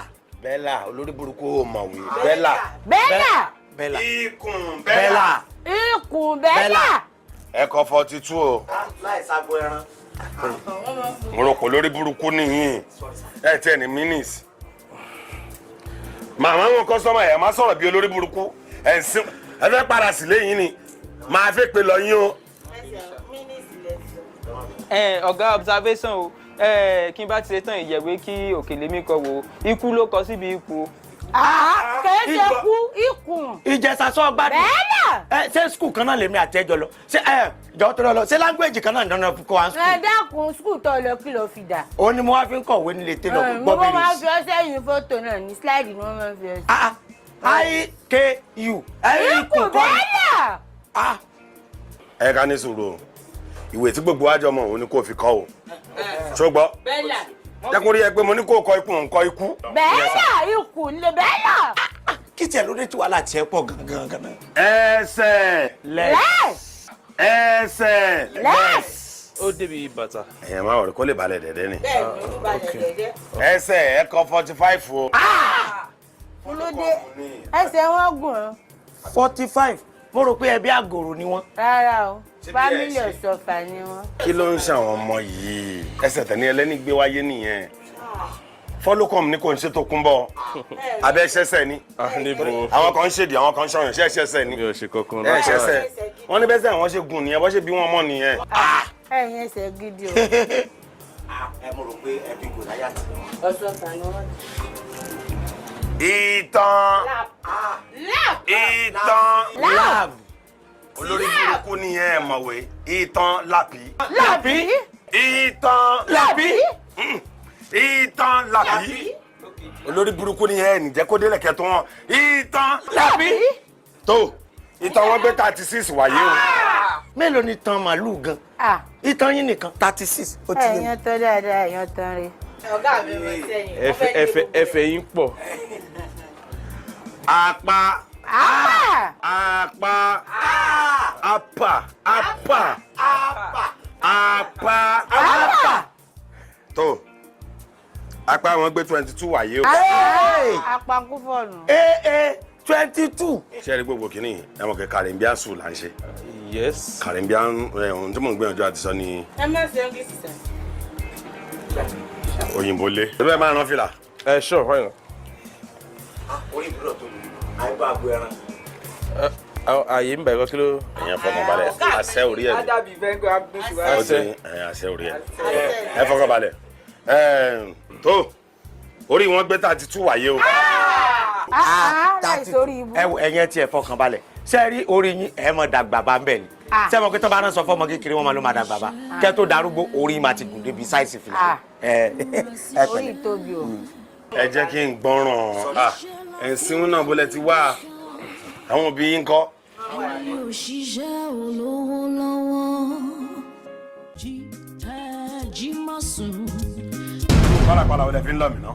Bẹ́là, olórí burúkú ò mọ̀wé. Bẹ́là. Bẹ́là. Bẹ́là. Ikùn bẹ́là. Ikùn bẹ́là. Ẹ kọ 42 o. Láì sago ẹran. Mo rò pé lórí burúkú nìyí. Ẹ tiẹ̀ ní minis. Màmá wọn customer ẹ̀ máa sọ̀rọ̀ bí olórí burúkú. Ẹ̀ ń sin ẹ fẹ́ padà sílé yín ni. Màá fẹ́ pe lọ yín o. Ẹ ọ̀gá, observation o. Ẹ kí n bá ti ṣe tán ìyẹ̀wé kí òkèlè mi kọ wò ó, ikú ló kọ síbi ipò. Kìí ṣe kú, ikùn. Ìjẹsà sọ gbádùn. Bẹ́là. Ẹ ṣé school kan náà lèmi àti ẹjọ lọ? Ṣé ẹ jọ tó lọ, ṣé language kan náà dandan kọ wá school? Ẹ dákun, school tó lọ, kí ló fi dà? Òun ni mo wá fi ń kọ̀wé nílé télọ̀ Mo gbọ́ máa bèrè ń fi ọṣẹ yìí fọ́tò náà ní slide ni wọ́n máa ń fi ọṣẹ. I K U. Ikùn bẹ́là. Ẹ ká ní sùúrù o. Ìwé tí gbogbo àjọ mọ̀ òun ni kò fi kọ́ o. Ṣùgbọ́n Bẹ́là. jẹ́ kó rí ẹ pé mo ní kó kọ ikú, òun kọ ikú. Bẹ́là, ikùn lè bẹ́là. Kí tiẹ̀ ló dé tí wàhálà tiẹ̀ pọ̀ gangan gangan? Ẹsẹ̀. Lẹ́s. Ẹsẹ̀. Lẹ́s. Ó débi bàtà. Ẹ̀yẹ̀ máa wọ̀rọ̀ kó lè balẹ̀ dẹ̀dẹ̀ ni. Bẹ́ẹ̀ni, ó balẹ̀ dẹ̀dẹ̀. Ẹsẹ̀, ẹ kọ 45 o. Kí ló dé? Ẹsẹ̀ wọn gùn ún. 45, mo rò pé ẹbí àgòrò ni wọ́n. Rárá o, family ọ̀sọ̀fà ni wọ́n. Kí ló ń ṣàwọn ọmọ yìí? Ẹsẹ̀ tẹ̀lé ẹlẹ́ni gbé wáyé nìyẹn. Fọ́lọ́kọ̀m ní kò ń ṣe tó kún bọ̀. Abẹ́ ṣẹ̀ṣẹ̀ ni. Níbo? Àwọn kan ń ṣèdí, àwọn kan ń ṣọyàn, ṣẹ́ ṣẹ̀ṣẹ̀ ni. Mi ò ṣe kankan. Ẹ ṣẹ̀ṣẹ̀. Wọ́n ní bẹ́sẹ̀ àwọn ṣe gùn nìyẹn, bọ́ ṣe bí wọ́n mọ̀ nìyẹn. Ẹ̀yin ẹsẹ̀ gidi o. Ẹ mo rò pé ẹbí Gòláyàtì ni wọ́n. Ọ̀sọ̀fà ni wọ́n. Ìtàn. Ìtàn. Lab. Olórí burúkú nìyẹn, ẹ mọ̀wé. Ìtàn lápì. Lápì. Ìtàn. Lápì. Ìtàn lápì. Olórí burúkú nìyẹn, ẹ ǹjẹ́ kó délẹ̀ kẹ́tọ́ wọn. Ìtàn lápì. Tó ìtàn wọn gbé 36 wáyé o. Mélòó ni tan màálù gan? Ìtàn yín nìkan 36, ó ti yé mi. Ẹ̀yàn tán dáadáa, ẹ̀yàn tán rí. Ọ̀gá mi mọ̀ sẹ́yìn. Ẹfẹ̀ yín pọ̀. Apá. Apá. Apá. Apá. Apá. Apá. Apá. Tó apá wọn gbé 22 wáyé o. Apá kú fọ̀nù. Ee, 22. Ṣé ẹ rí gbogbo kìíní ẹ mọ̀ kí Caribbean school là ń ṣe. Yes. Caribbean ẹ, ohun tí mò ń gbìyànjú àti sọ ni Ẹ má ṣe English sir. òyìnbó lé. Ẹ bẹ́ẹ̀ máa rán fìlà. Ẹ sure, why not? Orí ìbúrò tó lù àìbá àgbo ẹran. Àyè ń bẹ̀rẹ̀ kí ló. Ẹ̀yàn fọkàn balẹ̀, àṣẹ orí ẹ̀ ni. Ádàbí fẹ́ńgọ́ agbóṣùwà. Ó ti ẹ̀ àṣẹ orí ẹ̀ ẹ fọkàn balẹ̀. Ẹ̀ tó orí wọn gbé 32 wáyé o. Láì sórí ibú. Ẹ wo, ẹ̀yin ẹ tiẹ̀ fọkàn balẹ̀. Ṣé ẹ rí orí yín, ẹ mọ̀ dàgbà bá ń bẹ̀ ni. Ṣé ẹ mọ̀ pé tó bá rán sọ fọ́mọ kékeré, wọn máa ló máa dàgbà bá kẹ́ tó darúgbó, orí máa ti gùn débi size fìlà. Ẹ ẹ Orí pẹ̀lẹ́. tóbi o. Ẹ jẹ́ kí n gbọ́ràn ẹ̀sìn náà bólẹ̀ ti wá, àwọn òbí yín kọ́. Ẹni òṣìṣẹ́ olówó lọ́wọ́ jí ẹ jí má sùn. Pálapàla wo lẹ fi ń lọ mí ná?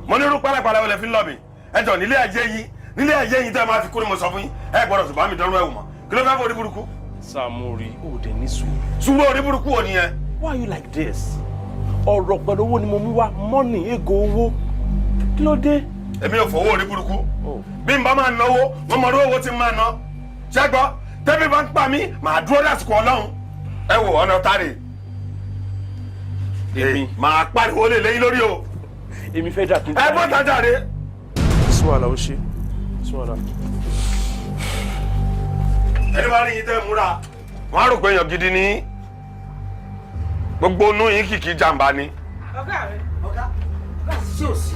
Mo ní irú pálapàla wo lẹ fi ń lọ mí? Ẹ jọ nílé ayé yín, nílé ayé yín tẹ́ ẹ máa fi kú ni mo sọ fún yín. Ẹ gbọ́dọ̀ tó bá mi dánrú ẹ̀wù mọ́. Kí ló fẹ́ fọ orí burúkú? Samori, ó dẹ̀ ní sùúrù. Sùúrù orí burúkú wo nìyẹn? Why are you like this? Ọ̀rọ̀ pẹ̀lú owó ni mo mú wá, money, ego owó. Kí ló dé? Èmi ò fowó orí burúkú. Bí n bá máa náwó, mo mọ irú owó tí n máa ná. Ṣẹ́gbọ́, tẹ́bí bá ń pa mí, màá dúró lásìkò Ọlọ́run. Ẹ wò ọ̀nà tárè. Èmi. Màá pariwo lè léyìn lórí o. Èmi fẹ́ dà kí n. Ẹ bọ́ tajà rè. Sí wàhálà ó ṣe. Sí wàhálà. Ẹni bá rí yín tẹ́ múra. Wọ́n á rò pé èèyàn gidi ní. Gbogbo inú yín kìkì jàǹbá ni. Ọ̀gá mi, ọ̀gá, ọ̀gá sí ò sí.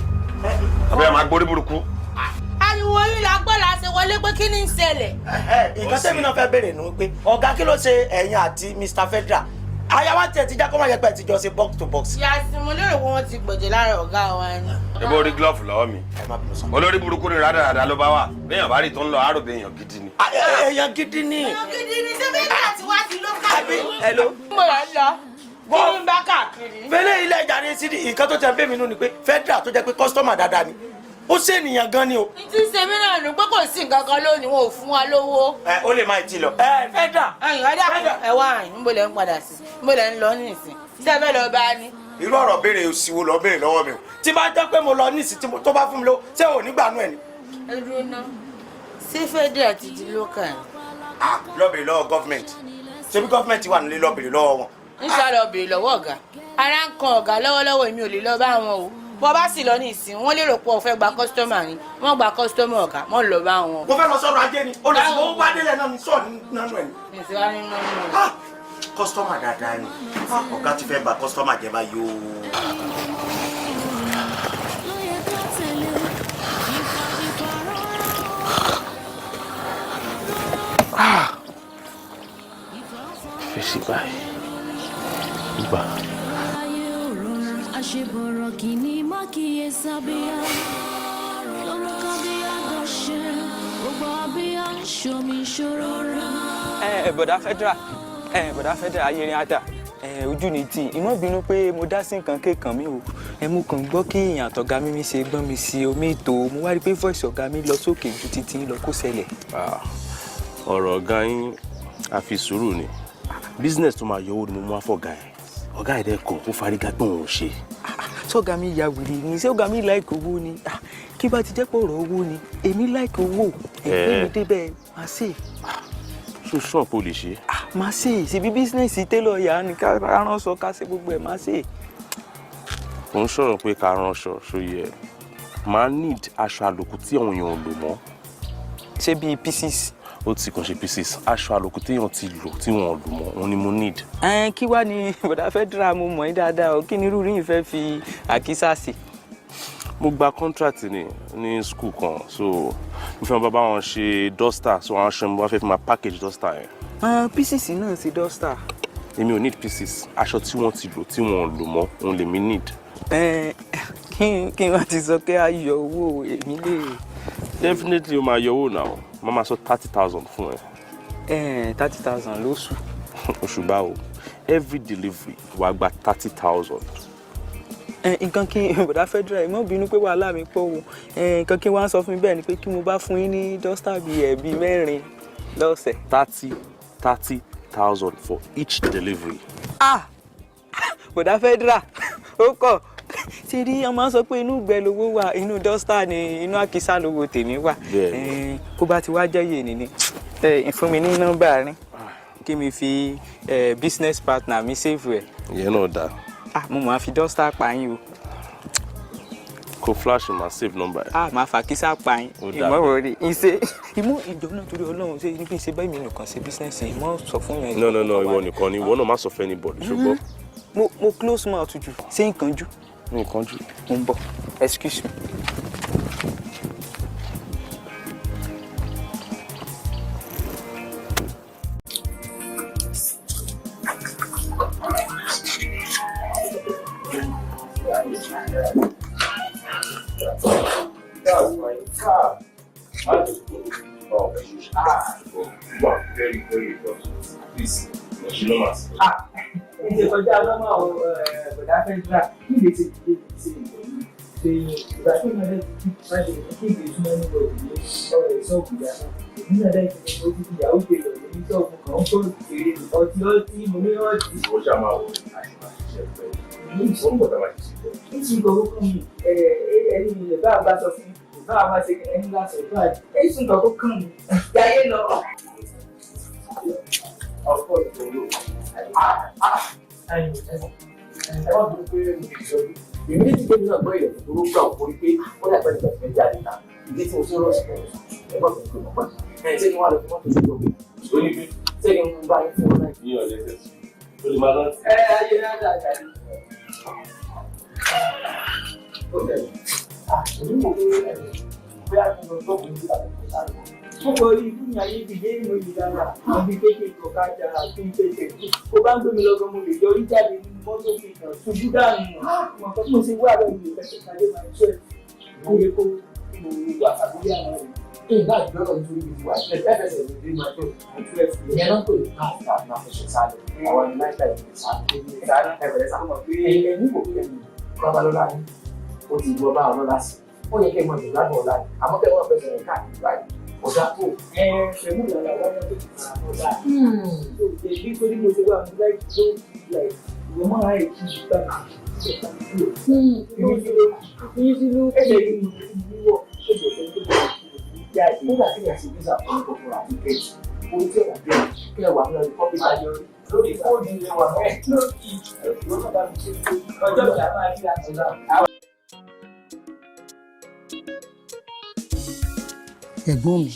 Àbẹ́ máa gborí burúkú. Ariwo yín la gbọ́ la ṣe wọlé pé kí ni ń ṣẹlẹ̀. Nǹkan tẹ́mi náà fẹ́ béèrè nù pé ọ̀gá, kí ló ṣe ẹ̀yin àti Mr. Federal? Àyàwó tiẹ̀ ti já kó má yẹ pé ẹ ti jọ ṣe box to box. Yàtì, mo lérò pé wọ́n ti gbọ̀jẹ̀ lára ọ̀gá wa ni. Ebo orí glove lọ́wọ́ mi. Olórí burúkú ni rádaràda ló bá wà. Béèyàn bá rí tó ń lọ, àrò béèyàn gidi ni. Èèyàn gidi ni. Èèyàn gidi ni ṣé bẹ́ẹ̀ àti wá ti ló kà. Hello. Mo rà ń lọ. Kí ni ń bá káàkiri? Fẹ́lẹ́ ilé ìjà ní sídìí. Nǹkan tó tẹ̀ ń bẹ̀ mí nù ni pé Federal tó jẹ́ pé customer dáadáa ni, ó ṣe ènìyàn gan ni o. N ti ṣe mí náà nù pé kò sí nǹkan kan lónìí, wọn ò fún wa lówó. Ẹ ó lè máa ti lọ. Ẹ Federal. Ẹ̀yin ọ̀dà, ẹ wá àyìn, níbo lẹ ń padà sí? Níbo lẹ ń lọ nísìn? Ṣé ẹ fẹ́ lọ bá ní? Irú ọ̀rọ̀ béèrè òsì wo lọ béèrè lọ́wọ́ mi o? Tí bá jẹ́ pé mo lọ nísìn, tí tó bá fún mi lówó, ṣé ò ní gbà nú ẹ̀ ni? Ẹ dúró ná, ṣé Federal ti di local ni? Ah, lọ béèrè lọ́wọ́ government. Ṣebí government wà nílé? Lọ béèrè lọ́wọ́ wọn. Ń sá lọ béèrè lọ́wọ́ ọ̀gá. Ara ń kan ọ̀gá lọ́wọ́lọ́wọ́, èmi ò lè lọ bá wọn o. Bọ́ bá sì lọ ní ìsìn, wọ́n lérò pé o fẹ́ gba customer ni. Wọ́n gba customer ọ̀gá, wọ́n lọ bá wọn. Mo fẹ́ lọ sọ̀rọ̀ ajé ni, olùsìnkú bá délẹ̀ náà ni sọ̀ọ́ nánú ẹ̀ ni. Ìsìn nínú rẹ̀. Customer dáadáa ni. Ọ̀gá ti fẹ́ bà customer jẹ́ báyìí o. Ló yẹ ká tẹ̀lé ìfà ìfà rọra. Fèsì báyìí. Gbà. Ayé ò rọra, àṣebọ̀rọ̀ kìíní má kíyè sábíà. Lórúkọ bí àgọ́ṣe, gbogbo abíyá ń ṣomi ṣòro rà. Ẹ bọ̀dá Federal, ẹ bọ̀dá Federal, ayérin ata ẹ ojú ni tí ìmọ̀ bínú pé mo dá sí nǹkan kéèkàn mi o. Ẹ mú kàn gbọ́ kí èèyàn àtọ̀gá mi mi ṣe gbọ́n mi sí omi ìtò, mo wá rí i pé voice ọ̀gá mi lọ sókè ju títí lọ, kó ṣẹlẹ̀. Ọ̀rọ̀ ọ̀gá yín, àfi sùúrù ni. Business tó máa yọ owó ni mo mú wá fọ̀gá ẹ̀. Ọ̀gá ẹ̀ dẹ́ kọ̀, ó fárígá pé òun ò ṣe. Sọ́gá mi ya wèrè ni? Ṣé ọ̀gá mi like owó ni? Ah, kí bá ti jẹ́ pé ọ̀rọ̀ owó ni, èmi like owó, ẹgbẹ́ mi débẹ̀, máa ṣe. Ṣó ṣọ́ọ̀pù lè ṣe? Máa ṣe. Ṣèbí business tailor yà ni, ká ránṣọ, ká ṣe gbogbo ẹ̀, máa ṣe. Kò ń sọ̀rọ̀ pé ká ránṣọ, ṣó yẹ. Máa need aṣọ àlòkù tí àwọn èèyàn ò lò mọ́. Ṣé bíi pieces? Ó ti kàn ṣe pieces. Aṣọ àlòkù téèyàn ti lò tí wọn ò lò mọ́, òun ni mo need. Ẹn, kí wá ní bọ̀dá Federal, mo mọ̀ yín dáadáa o, kí ni irú yín fẹ́ fi àkísà sí? Mo gba contract ní school kan, so mo fẹ́ máa bá wọn ṣe duster, so àwọn aṣọ mi wá fẹ́ fi máa package duster yẹn. Pieces náà ṣe duster. Èmi ò need pieces. Aṣọ tí wọ́n ti lò tí wọ́n ò lò mọ́, òun lèmi need. Ẹn, kí n wá ti sọ pé a yọ owó, èmi lè. Definitely o máa yọ owó náà. Mo máa sọ 30,000 fún ẹ. Ẹn, 30,000 lóṣù? Oṣù báwo? Every delivery, wàá gba 30,000. Nǹkan kí bọ̀dá Federal, ẹ má bínú pé wàhálà mi pọ̀ o. Nǹkan kí wọ́n á sọ fún mi bẹ́ẹ̀ ni pé kí mo bá fún yín ní duster bíi ẹ̀ bíi mẹ́rin lọ́sẹ̀. Thirty thirty thousand for each delivery. Ah, bọ̀dá Federal, ó kọ̀ ṣe rí. Ọmọ sọ pé inú ìgbẹ́ lowó wà, inú duster ni, inú àkísà lowó tèmi wà. Kó bá ti wá jẹ́ yé nìní, ẹ fún mi ní nọ́mbà rín kí mi fi business partner mi save ẹ̀. Ìyẹn náà dáa. Ah, mo máa fi duster pa yín o. Kó flash, máa save number ẹ. Ah, máa fà kísà pa yín. Ó dáa. Ìmọ̀ wọ̀rí ìṣe ìmọ̀ ìjọ náà, torí Ọlọ́run, ṣe ní kí n ṣe bẹ́ẹ̀ mi nìkan ṣe business, ìmọ̀ sọ fún yẹn. No, no, no, ìwọ nìkan ni. Ìwọ náà má sọ fún anybody, ṣùgbọ́n. Mo close mouth jù. Ṣé nǹkan jù? Nǹkan jù. Mo ń bọ̀, excuse me. Very, very important. Please, Ah, ǹjẹ́ kọjá lọ́mọ o, bọ̀dá Federal, kí lè ṣe ṣe ṣe ìwọ yìí? Ṣe ìgbà tí mo lè ti má ṣe kí ìgbé súnmọ́ níbo ìdílé ọ̀rẹ́ ṣọ́ọ̀bù ìyá náà. Èmi náà dẹ́ ti mo ti fi ìyàwó gbé lọ ní ṣọ́ọ̀bù kan ń kó èrè ọtí ọtí mo ní ọtí. Ó ṣáà máa wọ àṣìṣe ṣiṣẹ́ pẹ̀lú. Ó ń bọ̀ tá a máa ṣiṣẹ́ pẹ̀lú. Nítorí nǹkan kó kàn mí ẹni ilẹ̀ bá a bá sọ fún mi bá a bá ṣe ẹni láti ọ̀dọ́ àti èyí sùn nǹkan kó kàn mí yáyé lọ. Ọ̀pọ̀ ìṣòro. Ẹ wá bí pé mo lè sọ pé èmi ní ti gbé mi náà gbọ́ ilẹ̀ tó gbà ó forí pé ó dàgbà nígbà tí mo jáde ta ìdí tí mo ṣe rọ́ọ̀ṣì pẹ̀lú ẹgbọ́n mi pé mo pẹ́ ẹ̀ ṣé kí wọ́n á lọ fi mọ́tò sójú ọ̀gbìn ó ní pé ṣé kí n bá yín fún ọ náà. Ní ọ̀lẹ́ tẹ̀sí, ó lè máa rántí. Ẹ ayé náà dàgbà ní. Ó tẹ̀lé. Èmi wò pé bóyá kí n lọ gbọ́ òun nígbà tó ń sáré. Mo kọ rí ikú ní ayé bíi déyìn mo yìí dára àwọn bíi kéèké kò ká jara kí n tètè kú ó bá ń gbé mi lọ́gán mo lè yọrí jáde nínú mọ́tò fi hàn ṣubú dànù mọ̀ nǹkan tí mo ṣe wá rẹ̀ mi ò fẹ́ kálé máa jẹ́ kó yẹ kó mo wà tàbí àwọn rẹ̀. Ìgbà ìgbọ́rọ̀ nítorí ibi tí wà á fẹsẹ̀ lè rí máa tó ìyẹn náà pè ní káàkiri àti máa fẹsẹ̀ sálẹ̀ àwọn ní láìpẹ́ ìlú sálẹ̀ ẹ̀fẹ̀rẹ̀ sálẹ̀ ẹ̀yìn kò pé ẹ̀yìn babalọ́lá ni ó ti wọ bá ọlọ́lá sí ó yẹ kí ẹ mọ ìgbàgbọ́ ọ̀la ni àmọ́ kẹ́ ẹ wọ́n fẹsẹ̀ rìn káàkiri báyìí ọ̀dà tó. Ẹ pẹ̀lú ìlànà àwọn ọmọ tó ti fara mọ́ dáa. Tó ṣe bí torí mo ṣe wà ní láì tó láì ìwọ máa ń kí ìgbà ẹsẹ̀ yìí mo ti wọ̀ ṣèjọ tó ń tó bọ̀ jáde. Nígbà tí ìyá ṣe visa fún ìkọ̀kọ̀ àti kẹ́ẹ̀tì orí tí ọ̀gá bẹ́ẹ̀ kẹ́ ẹ wà ní ọdún kọ́pì ayọ̀ lórí fóònù ilé wa mẹ́ẹ̀ lórí ìwọ náà bá mi ṣe ọjọ́ ìjà máa rí àtúnṣe. Ẹ̀gbọ́n mi,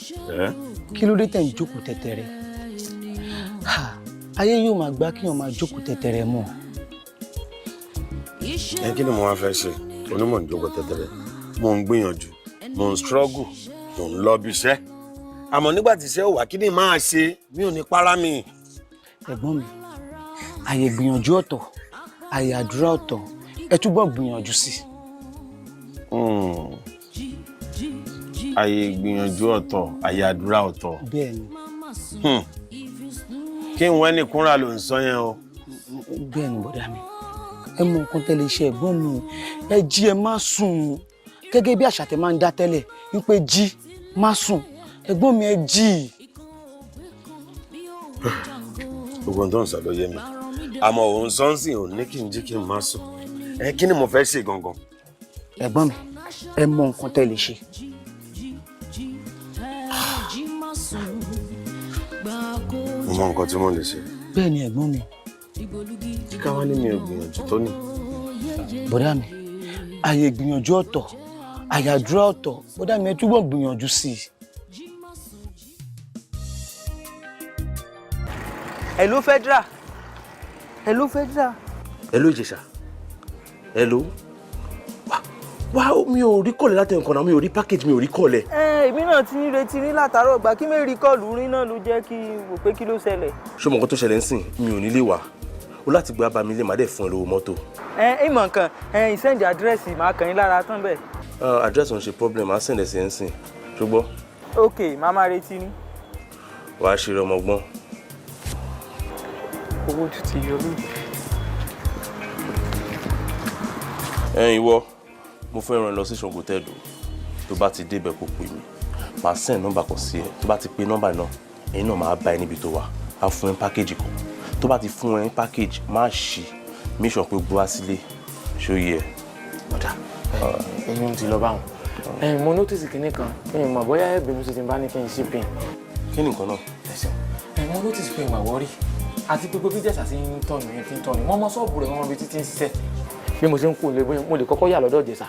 kí ló dé tẹ̀ ń jókòó tẹ̀tẹ̀rẹ̀? Ayé yóò máa gbá kíyàn máa jókòó tẹ̀tẹ̀rẹ̀ mọ́. Ẹ kí ni mo wá fẹ́ ṣe? Onímọ̀ ń jókòó tẹ̀tẹ̀rẹ̀, mo ń gbìyànjú, mo ń struggle, mo ń lọ bí iṣẹ́, àmọ́ nígbà tí iṣẹ́ ò wá, kí ni máa ṣe? Mi ò ní para mi. Ẹ̀gbọ́n mi, àyè gbìyànjú ọ̀tọ̀, àyè àdúrà ọ̀tọ̀, ẹ túbọ̀ gbìyànjú sí i. Àyè ìgbìyànjú ọ̀tọ̀, àyè àdúrà ọ̀tọ̀. Bẹ́ẹ̀ni. Kí n wẹ́n ní kúnra ló ń sọ yẹn o. Bẹ́ẹ̀ni bọ̀dá mi, ẹ mọ nǹkan tẹ́lẹ̀ iṣẹ́ ẹ̀gbọ́n mi, ẹ jí ẹ má sùn gẹ́gẹ́ bí àṣà tẹ máa ń dá tẹ́lẹ̀ wípé jí má sùn, ẹ̀gbọ́n mi ẹ jí. Gbogbo ohun tó ń sọ ló yé mi, àmọ́ òun sọ ń sìn òun ní kí n jí kí n má sùn, ẹ kí ni mo fẹ́ ṣe gangan? Ẹ̀gbọ́n mi, ẹ mọ nǹkan tẹ́lẹ̀ ṣe. Mo mọ nǹkan tí mo lè ṣe. Bẹ́ẹ̀ ni ẹ̀gbọ́n mi. Kíkà wá ní mi ò gbìyànjú tó ní. Bọ̀dá mi, àyè ìgbìyànjú ọ̀tọ̀, àyè àdúrà ọ̀tọ̀, bọ̀dá mi ẹ túbọ̀ gbìyànjú sí i. Hello Federal. Hello Federal. Hello Ìjẹ̀ṣà. Hello. Wá mi ò rí kọ̀lẹ̀ láti nǹkan náà, mi ò rí package, mi ò rí kọ̀lẹ̀. Ẹ èmi náà ti ń retí ní látàárọ̀ gbà kí mẹ́rin kọ́ọ̀lù rí náà ló jẹ́ kí n wò pé kí ló ṣẹlẹ̀. Ṣé o mọ̀ nǹkan tó ṣẹlẹ̀ ń sìn? Mi ò ní lè wá. O láti gbé abami lé, màá dẹ̀ fún ẹ lówó mọ́tò. Ẹ ìmọ̀ nǹkan ẹ ìsẹ́ǹdì àdírẹ́sì màá kàn yín lára tán bẹ́ẹ̀. Àdírẹ́sì ò ń ṣe problem, màá send ẹ̀ sí ẹ ń sìn. Ṣùgbọ́n. Ok, màá máa retí ní. Wàá ṣe ọmọ ọgbọ́n. Owó tún ti yọ lójú. Ẹ ìwọ, mo fẹ́ ràn ẹ́ lọ sí Ṣàngó Tẹ̀dó. Tó bá ti débẹ̀ kó pè mí, màá send nọ́mbà kan sí ẹ. Tó bá ti pe nọ́mbà náà, ẹ̀yin náà máa bá ẹ níbi tó wà, á fún ẹ pákéjì kan. Tó bá ti fún ẹ pákéjì, má ṣì make sure pé o gbé wá sílé. Ṣó yẹ? Ọ̀dà ẹ̀yin ti lọ báwọn. Mo notice kinní kan, mi ò mọ̀ bóyá ẹ̀bí mi ṣe ti bá ní kí n ṣí pin. Kí ni nǹkan náà? Ẹ̀sìn mo notice pé ìwà wọ́rí àti gbogbo bí Ìjẹ̀ṣà ti ń tọ̀nù yẹn ti ń tọ̀nù, wọ́n mọ ṣọ́ọ̀bù rẹ̀, wọ́n mọ ibi títí ń ṣiṣẹ́. Bí mo ṣe ń kú lè bóyá mo lè kọ́kọ́ yà lọ́dọ̀ Ìjẹ̀ṣà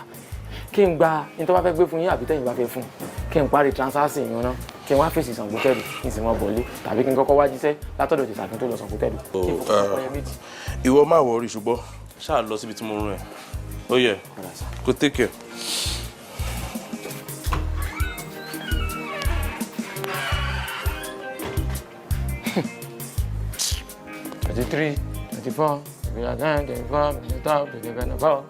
kí n gba ní tó bá fẹ́ gbé fún yín àbí tẹ̀yìn bá fẹ́ fún kí n parí transaction yẹn náà kí n wá fèsì Ṣàngó Tẹ̀dó kí n sì mọ bọ̀lé tàbí kí n kọ́kọ́ wá jíṣẹ́ látọ̀dọ̀ Ìjẹ̀ṣà kí n tó lọ Ṣàngó Tẹ̀dó. Ìwọ má wọrí, ṣùgbọ́n ṣáà lọ síbi tí mo rún ẹ. Ó yẹ kó take care. 33, 34, 35, 34, 35, 35.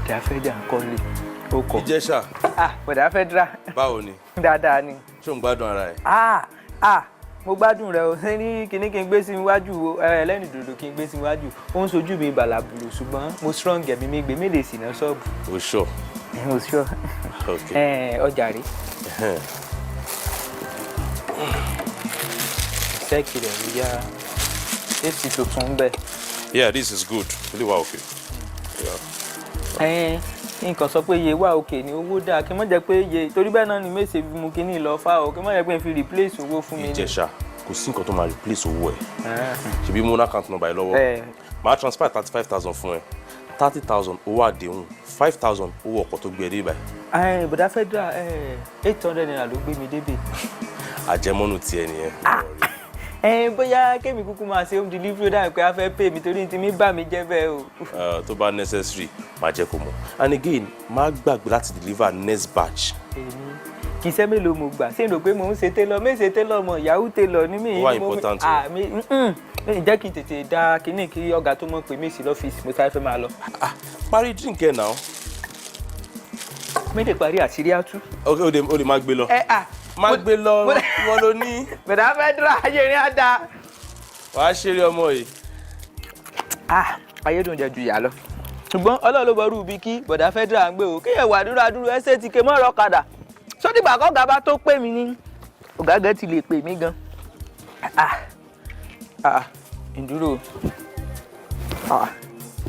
Ìjà fẹ́ jà ń kọ́lé. Ó kọ. Ìjẹ̀ṣà. Ah, bọ̀dá Federal. Báwo ni? Dáadáa ni. Ṣé ò ń gbádùn ara ẹ? Ah, ah, mo gbádùn rẹ o. Ṣé ní kinní kí n gbé sí iwájú o, ẹlẹ́rìn dòdò kí n gbé sí iwájú. Ó ń sojú mi bàlàbùlù, ṣùgbọ́n mo strong, ẹ̀mí mi gbé mi lè sì ná ṣọ́ọ̀bù. O sure? Mo sure. Ok. Ọjà rèé. Sẹ́ẹ̀kì rẹ̀ ló yá AC tuntun ń bẹ. Yeah, this is good. Really wa okay. Yeah. Nǹkan sọ pé iye wà òkè ní owó dáa, kí n má jẹ́ pé iye torí bẹ́ẹ̀ náà ni mèsè bí mo kíní lọ fá o, kí n má jẹ́ pé n fi replace owó fún mi ni. Ìjẹ̀ṣà, kò sí nǹkan tó máa replace owó ẹ̀. Ṣebí mo ní account number ẹ lọ́wọ́. Eh. Màá transfer 35,000 fún ẹ. 30,000 owó àdéhùn, 5,000 owó ọkọ̀ tó gbé ẹ dé ibà. Bọ̀dá Federal, 800 naira ló gbé mi débè. Àjẹmọ́nù tiẹ̀ nìyẹn. Bóyá kémi kúkú máa ṣe home delivery, ó dàbí pé a fẹ́ pay mi torí tí mi bà mí jẹ́ bẹ́ẹ̀ o. Tó bá necessary, máa jẹ́ kó mọ̀. And again, má gbàgbé láti deliver next batch. Èmi kì í ṣe mélòó mo gbà ṣé n rò pé mò ń ṣe tailor, mé ṣe tailor mọ̀, yahoo tailor ní mi. Ó wà important o. Ah, mi jẹ́ kí n tètè da kínní kí ọ̀gá tó mọ̀ pé mi sí lọ́fíìsì, mo sáré fẹ́ máa lọ. Parí drink ẹ náà. Mi lè parí, àṣírí á tú. Ok, o lè má gbé lọ. Ẹ à. Má gbé lọ, wọ́n ló ní. Bẹ̀rẹ̀ Federal, ayé rin á da. Wàá ṣeré ọmọ yìí. Ah, ayédùn jẹ ju ìyá lọ, ṣùgbọ́n Ọlọ́run ló bọrú ibi kí bọ̀dá Federal ń gbé o, kéèyàn wà dúró adúró ẹsẹ̀ ti ké mọ́ ọ̀rọ̀ kadà sódìgbà kọ́gà bá tó pè mí ní ọ̀gá gan ti lè pè mí gan. Ah, ah, ìdúró, ah,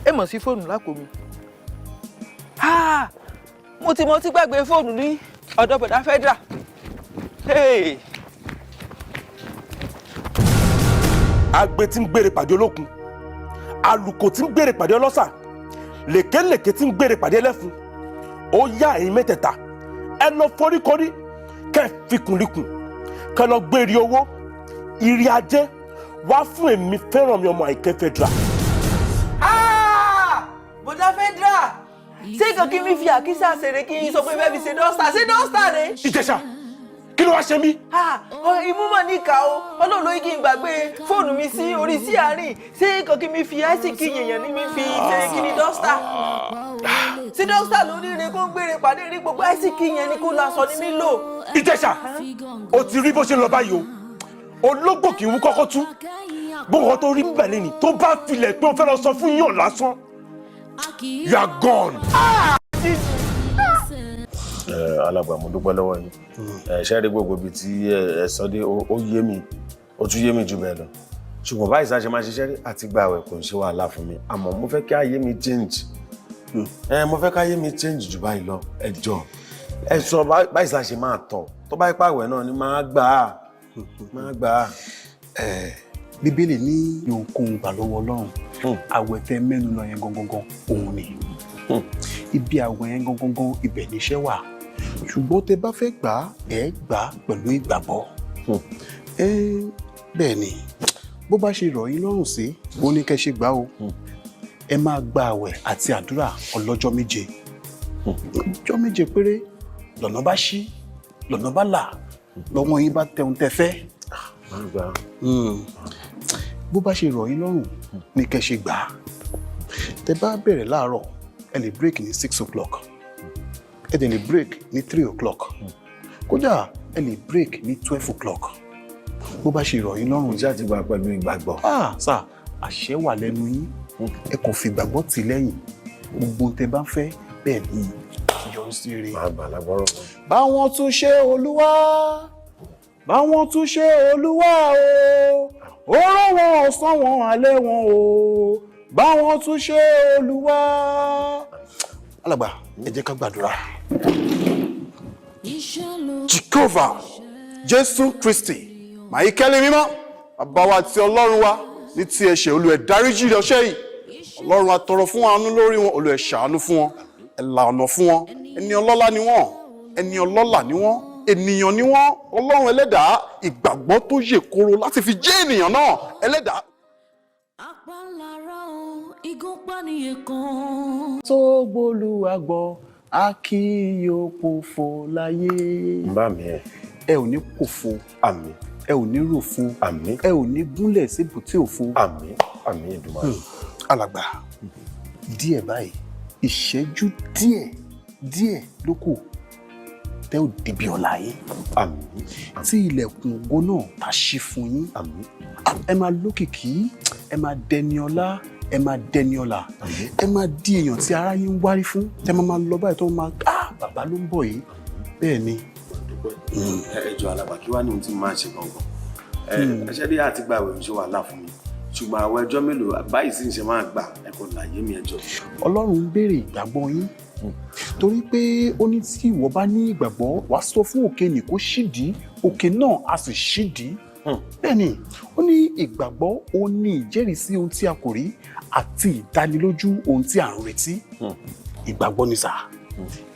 ẹ mọ̀ sí fóònù lápò mi. Ah, mo ti gbàgbé fóònù ní ọ̀dọ̀ bọ̀dá Federal. Hey. Agbe tí ń gbére pàdé olókun, alùkò tí ń gbére pàdé ọlọ́sà, lèkélèké tí ń gbére pàdé ẹlẹ́fun, ó yá, ẹ̀yin mẹ́tẹ̀ẹ̀ta, ẹ lọ foríkorí, kẹ́ ẹ fikùnlikùn, kẹ́ ẹ lọ gbé ire owó, ire ajé wá fún èmi fẹ́ràn mi, ọmọ Àìkẹ́ Federal. Ah! Bọ̀dá Federal, ṣé nǹkan kí mi fi àkísà ṣeré, kí n sọ pé bẹ́ẹ̀ fi ṣe duster, ṣé duster rẹ̀? Ìjẹ̀ṣà, kí ló wá ṣe mí? Ah, imú mọ̀ ní ìka o. Ọlọ́run ló yí kí n gbàgbé fóònù mi sí orí sí àárín. Ṣé nǹkan kí mi fi àìsíkì yèèyàn ní mi fi ṣe kí ni duster? Ṣé duster ló ní ire kó ń gbére pàdé rí gbogbo àìsíkì yẹn ni kó lọ aṣọ ni mí lò? Ìjẹ̀ṣà, o ti rí bó ṣe ń lọ báyìí o. Ológbò kì í wú kọ́kọ́ tú gbogbo tó rí bíbẹ̀ lẹ́ni tó bá filẹ̀ pé o fẹ́ lọ sọ fún yàn lásán, you are gone. Alàgbà, mo dúpẹ́ lọ́wọ́ yín. Ẹ ṣe rí gbogbo ibi tí ẹ sọ dé, ó yé mi, ó tún yé mi jù bẹ́ẹ̀ lọ. Ṣùgbọ́n báyìí sáà ṣe máa ṣiṣẹ́ rí àti gba àwẹ̀ kò ń ṣe wàhálà fún mi, àmọ́ mo fẹ́ kí ayé mi change. Ẹ mo fẹ́ kí ayé mi change jù báyìí lọ. Ẹ jọ, ẹ sọ báyìí sáà ṣe máa tọ̀ tó bá ipá àwẹ̀ náà ni máa gbà á, máa gbà á. Bíbélì ní ohunkóhun gbà lọ́wọ́ Ọlọ́run. Àwẹ̀ tẹ mẹ́nu lọ yẹn gangan òun ni ibi àwẹ̀ yẹn gangan, ibẹ̀ níṣẹ́ wà. Ṣùgbọ́n tẹ bá fẹ́ gbà á, ẹ gbà á pẹ̀lú ìgbàgbọ́. Ẹ bẹ́ẹ̀ ni, bó bá ṣe rọ̀ yín lọ́rùn sí, ó ní kẹ́ ṣe gbà o. Ẹ máa gba àwẹ̀ àti àdúrà ọlọ́jọ́ 7. Ọjọ́ 7 péré, lọ́nà bá ṣí, lọ́nà bá là, lọ́wọ́ yín bá tẹun tẹ fẹ́. Bó bá ṣe rọ̀ yín lọ́rùn ní kẹ́ ṣe gbà á. Tẹ bá bẹ̀rẹ̀ láàárọ̀, ẹ lè break ní 6 o'clock, ẹ dẹ̀ lè break ní 3 o'clock, kódà ẹ lè break ní 12 o'clock, bó bá ṣe rọ̀ yín lọ́rùn. Iṣẹ́ àti gbà pẹ̀lú ìgbàgbọ́. Ah sà, àṣẹ wà lẹ́nu yín. Ẹ kàn fi ìgbàgbọ́ tì lẹ́yìn, gbogbo ohun tẹ bá ń fẹ́ bẹ́ẹ̀ ni yọrí sí rere. Máa gbà lágbọ́rọ̀. Báwọn tún ṣe Olúwa, báwọn tún ṣe Olúwa o, ó rán wọn ọ̀sán wọn, alẹ́ wọn o, báwọn tún ṣe Olúwa. Alàgbà, ẹ jẹ́ ká gbàdúrà. Jehovah Jésù Kristi, Màíkẹ́lì mímọ́, bàbá wa àti Ọlọ́run wa, ní ti ẹ̀ṣẹ̀, Olúwa, dáríjì ọṣẹ́ yìí. Ọlọ́run, a tọrọ fún àánú lórí wọn. Olúwa, ṣàánú fún wọn, ẹ là ọ̀nà fún wọn. Ẹni ọlọ́lá ni wọ́n, ẹni ọlọ́lá ni wọ́n, ènìyàn ni wọ́n. Ọlọ́run ẹlẹ́dàá, ìgbàgbọ́ tó yè koro láti fi jẹ́ ènìyàn náà, ẹlẹ́dàá. Apálára o, igúnpá nìyẹn kan. Tó gbólúwa gbọ́, a kì yóò pòfo láyé. Bá mi ẹ. Ẹ ò ní pòfo. Àmín. Ẹ ò ní ròfo. Àmín. Ẹ ò ní gúnlẹ̀ síbùtì òfo. Àmín, àmín Èdùmàrè. Alàgbà, díẹ̀ báyìí, ìṣẹ́jú díẹ̀. Díẹ̀ ló kù tẹ́ ò débi ọ̀la yín, tí ilẹ̀kùn ògo náà tá ṣí fún yín. Ẹ máa lókìkí, ẹ máa dẹni ọlá, ẹ máa dẹni ọlà, ẹ máa di èèyàn tí aráyé ń wárí fún, tẹ́ máa máa lọ báyìí tó máa, ah, bàbá ló ń bọ̀ yìí. Bẹ́ẹ̀ ni. Ẹ jọ̀ọ́ alàgbà, kí wàá ní ohun tí mo máa ṣe gangan? Ẹ ṣe bí àti gba àwẹ̀ ń ṣe wàhálà fún mi, ṣùgbọ́n àwọn ẹjọ́ mélòó báyìí sì ń ṣe máa gbà? Ẹ kò láyé mi, ẹ jọ̀ọ́. Ọlọ́run ń béèrè ìgbàgbọ́ yín, torí pé ó ní tí ìwọ bá ní ìgbàgbọ́, wàá sọ fún òkè ní kó ṣídìí, òkè náà á sì ṣídìí. Bẹ́ẹ̀ ni, ó ní ìgbàgbọ́ ó ní ìjẹ́rìísí ohun tí a kò rí àti ìdánilójú ohun tí à ń retí. Ìgbàgbọ́ ni sà,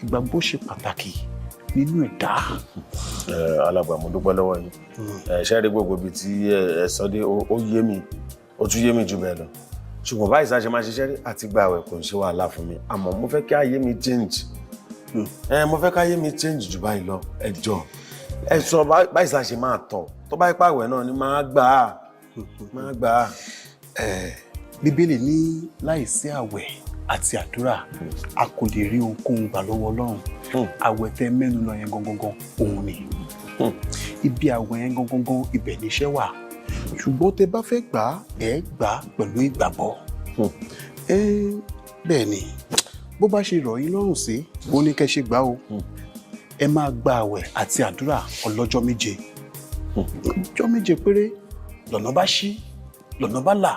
ìgbàgbọ́ ṣe pàtàkì nínú ẹ̀dá. Alàgbà, mo dúpẹ́ lọ́wọ́ yín. Ẹ ṣe rí gbogbo ibi tí ẹ sọ dé, ó yé mi, ó tún yé mi jù bẹ́ẹ̀ lọ. Ṣùgbọ́n báyìí sáà ṣe máa ṣiṣẹ́ rí àti gba àwẹ̀ kò ń ṣe wàhálà fún mi, àmọ́ mo fẹ́ kí ayé mi change. Ẹ mo fẹ́ kí ayé mi change jù báyìí lọ. Ẹ jọ̀ọ́, ẹ sọ báyìí sáà ṣe máa tọ̀, tó bá ipá àwẹ̀ náà ni máa gbà á, máa gbà á. Bíbélì ní láìsí àwẹ̀ àti àdúrà, a kò lè rí ohunkóhun gbà lọ́wọ́ Ọlọ́run. Àwẹ̀ tẹ́ mẹ́nu lọ yẹn gangan, òun ni ibi àwẹ̀ yẹn gangan, ibẹ̀ níṣẹ́ wà. Ṣùgbọ́n tẹ́ bá fẹ́ gbà á, ẹ gbà á pẹ̀lú ìgbàgbọ́. Bẹ́ẹ̀ ni, bó bá ṣe rọ̀ yín lọ́rùn sí, ó ní kẹ́ ṣe gbà o. Ẹ máa gba àwẹ̀ àti àdúrà ọlọ́jọ́ 7, ọjọ́ 7 péré, lọ́nà bá ṣí, lọ́nà bá là,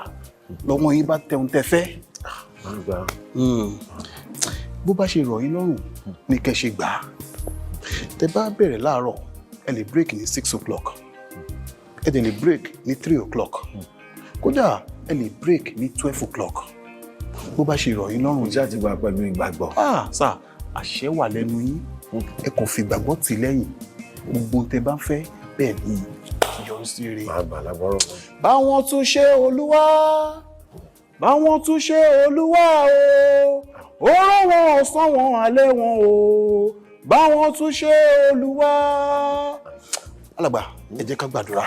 lọ́wọ́ yín bá tẹun tẹ́ fẹ́. Bó bá ṣe rọ̀ yín lọ́rùn ní kẹ́ ṣe gbà á. Tẹ́ bá bẹ̀rẹ̀ láàárọ̀, ẹ lè break ní 6 o'clock, ẹ dẹ̀ lè break ní 3 o'clock, kódà ẹ lè break ní 12 o'clock, bó bá ṣe rọ̀ yín lọ́rùn. Ìjà ti gbà pẹ̀lú ìgbàgbọ́. Ah sà, àṣẹ wà lẹ́nu yín, ẹ kàn fi ìgbàgbọ́ tì lẹ́yìn. Gbogbo ohun tẹ́ bá ń fẹ́, bẹ́ẹ̀ ni yọrí sí rere. Máa gbà lágbọ́rọ̀. Báwọn tún ṣe Olúwa, báwọn tún ṣe Olúwa o, ó rán wọn ọ̀sán wọn alẹ́ wọn o, báwọn tún ṣe Olúwa. Alàgbà, ẹ jẹ́ ká gbàdúrà.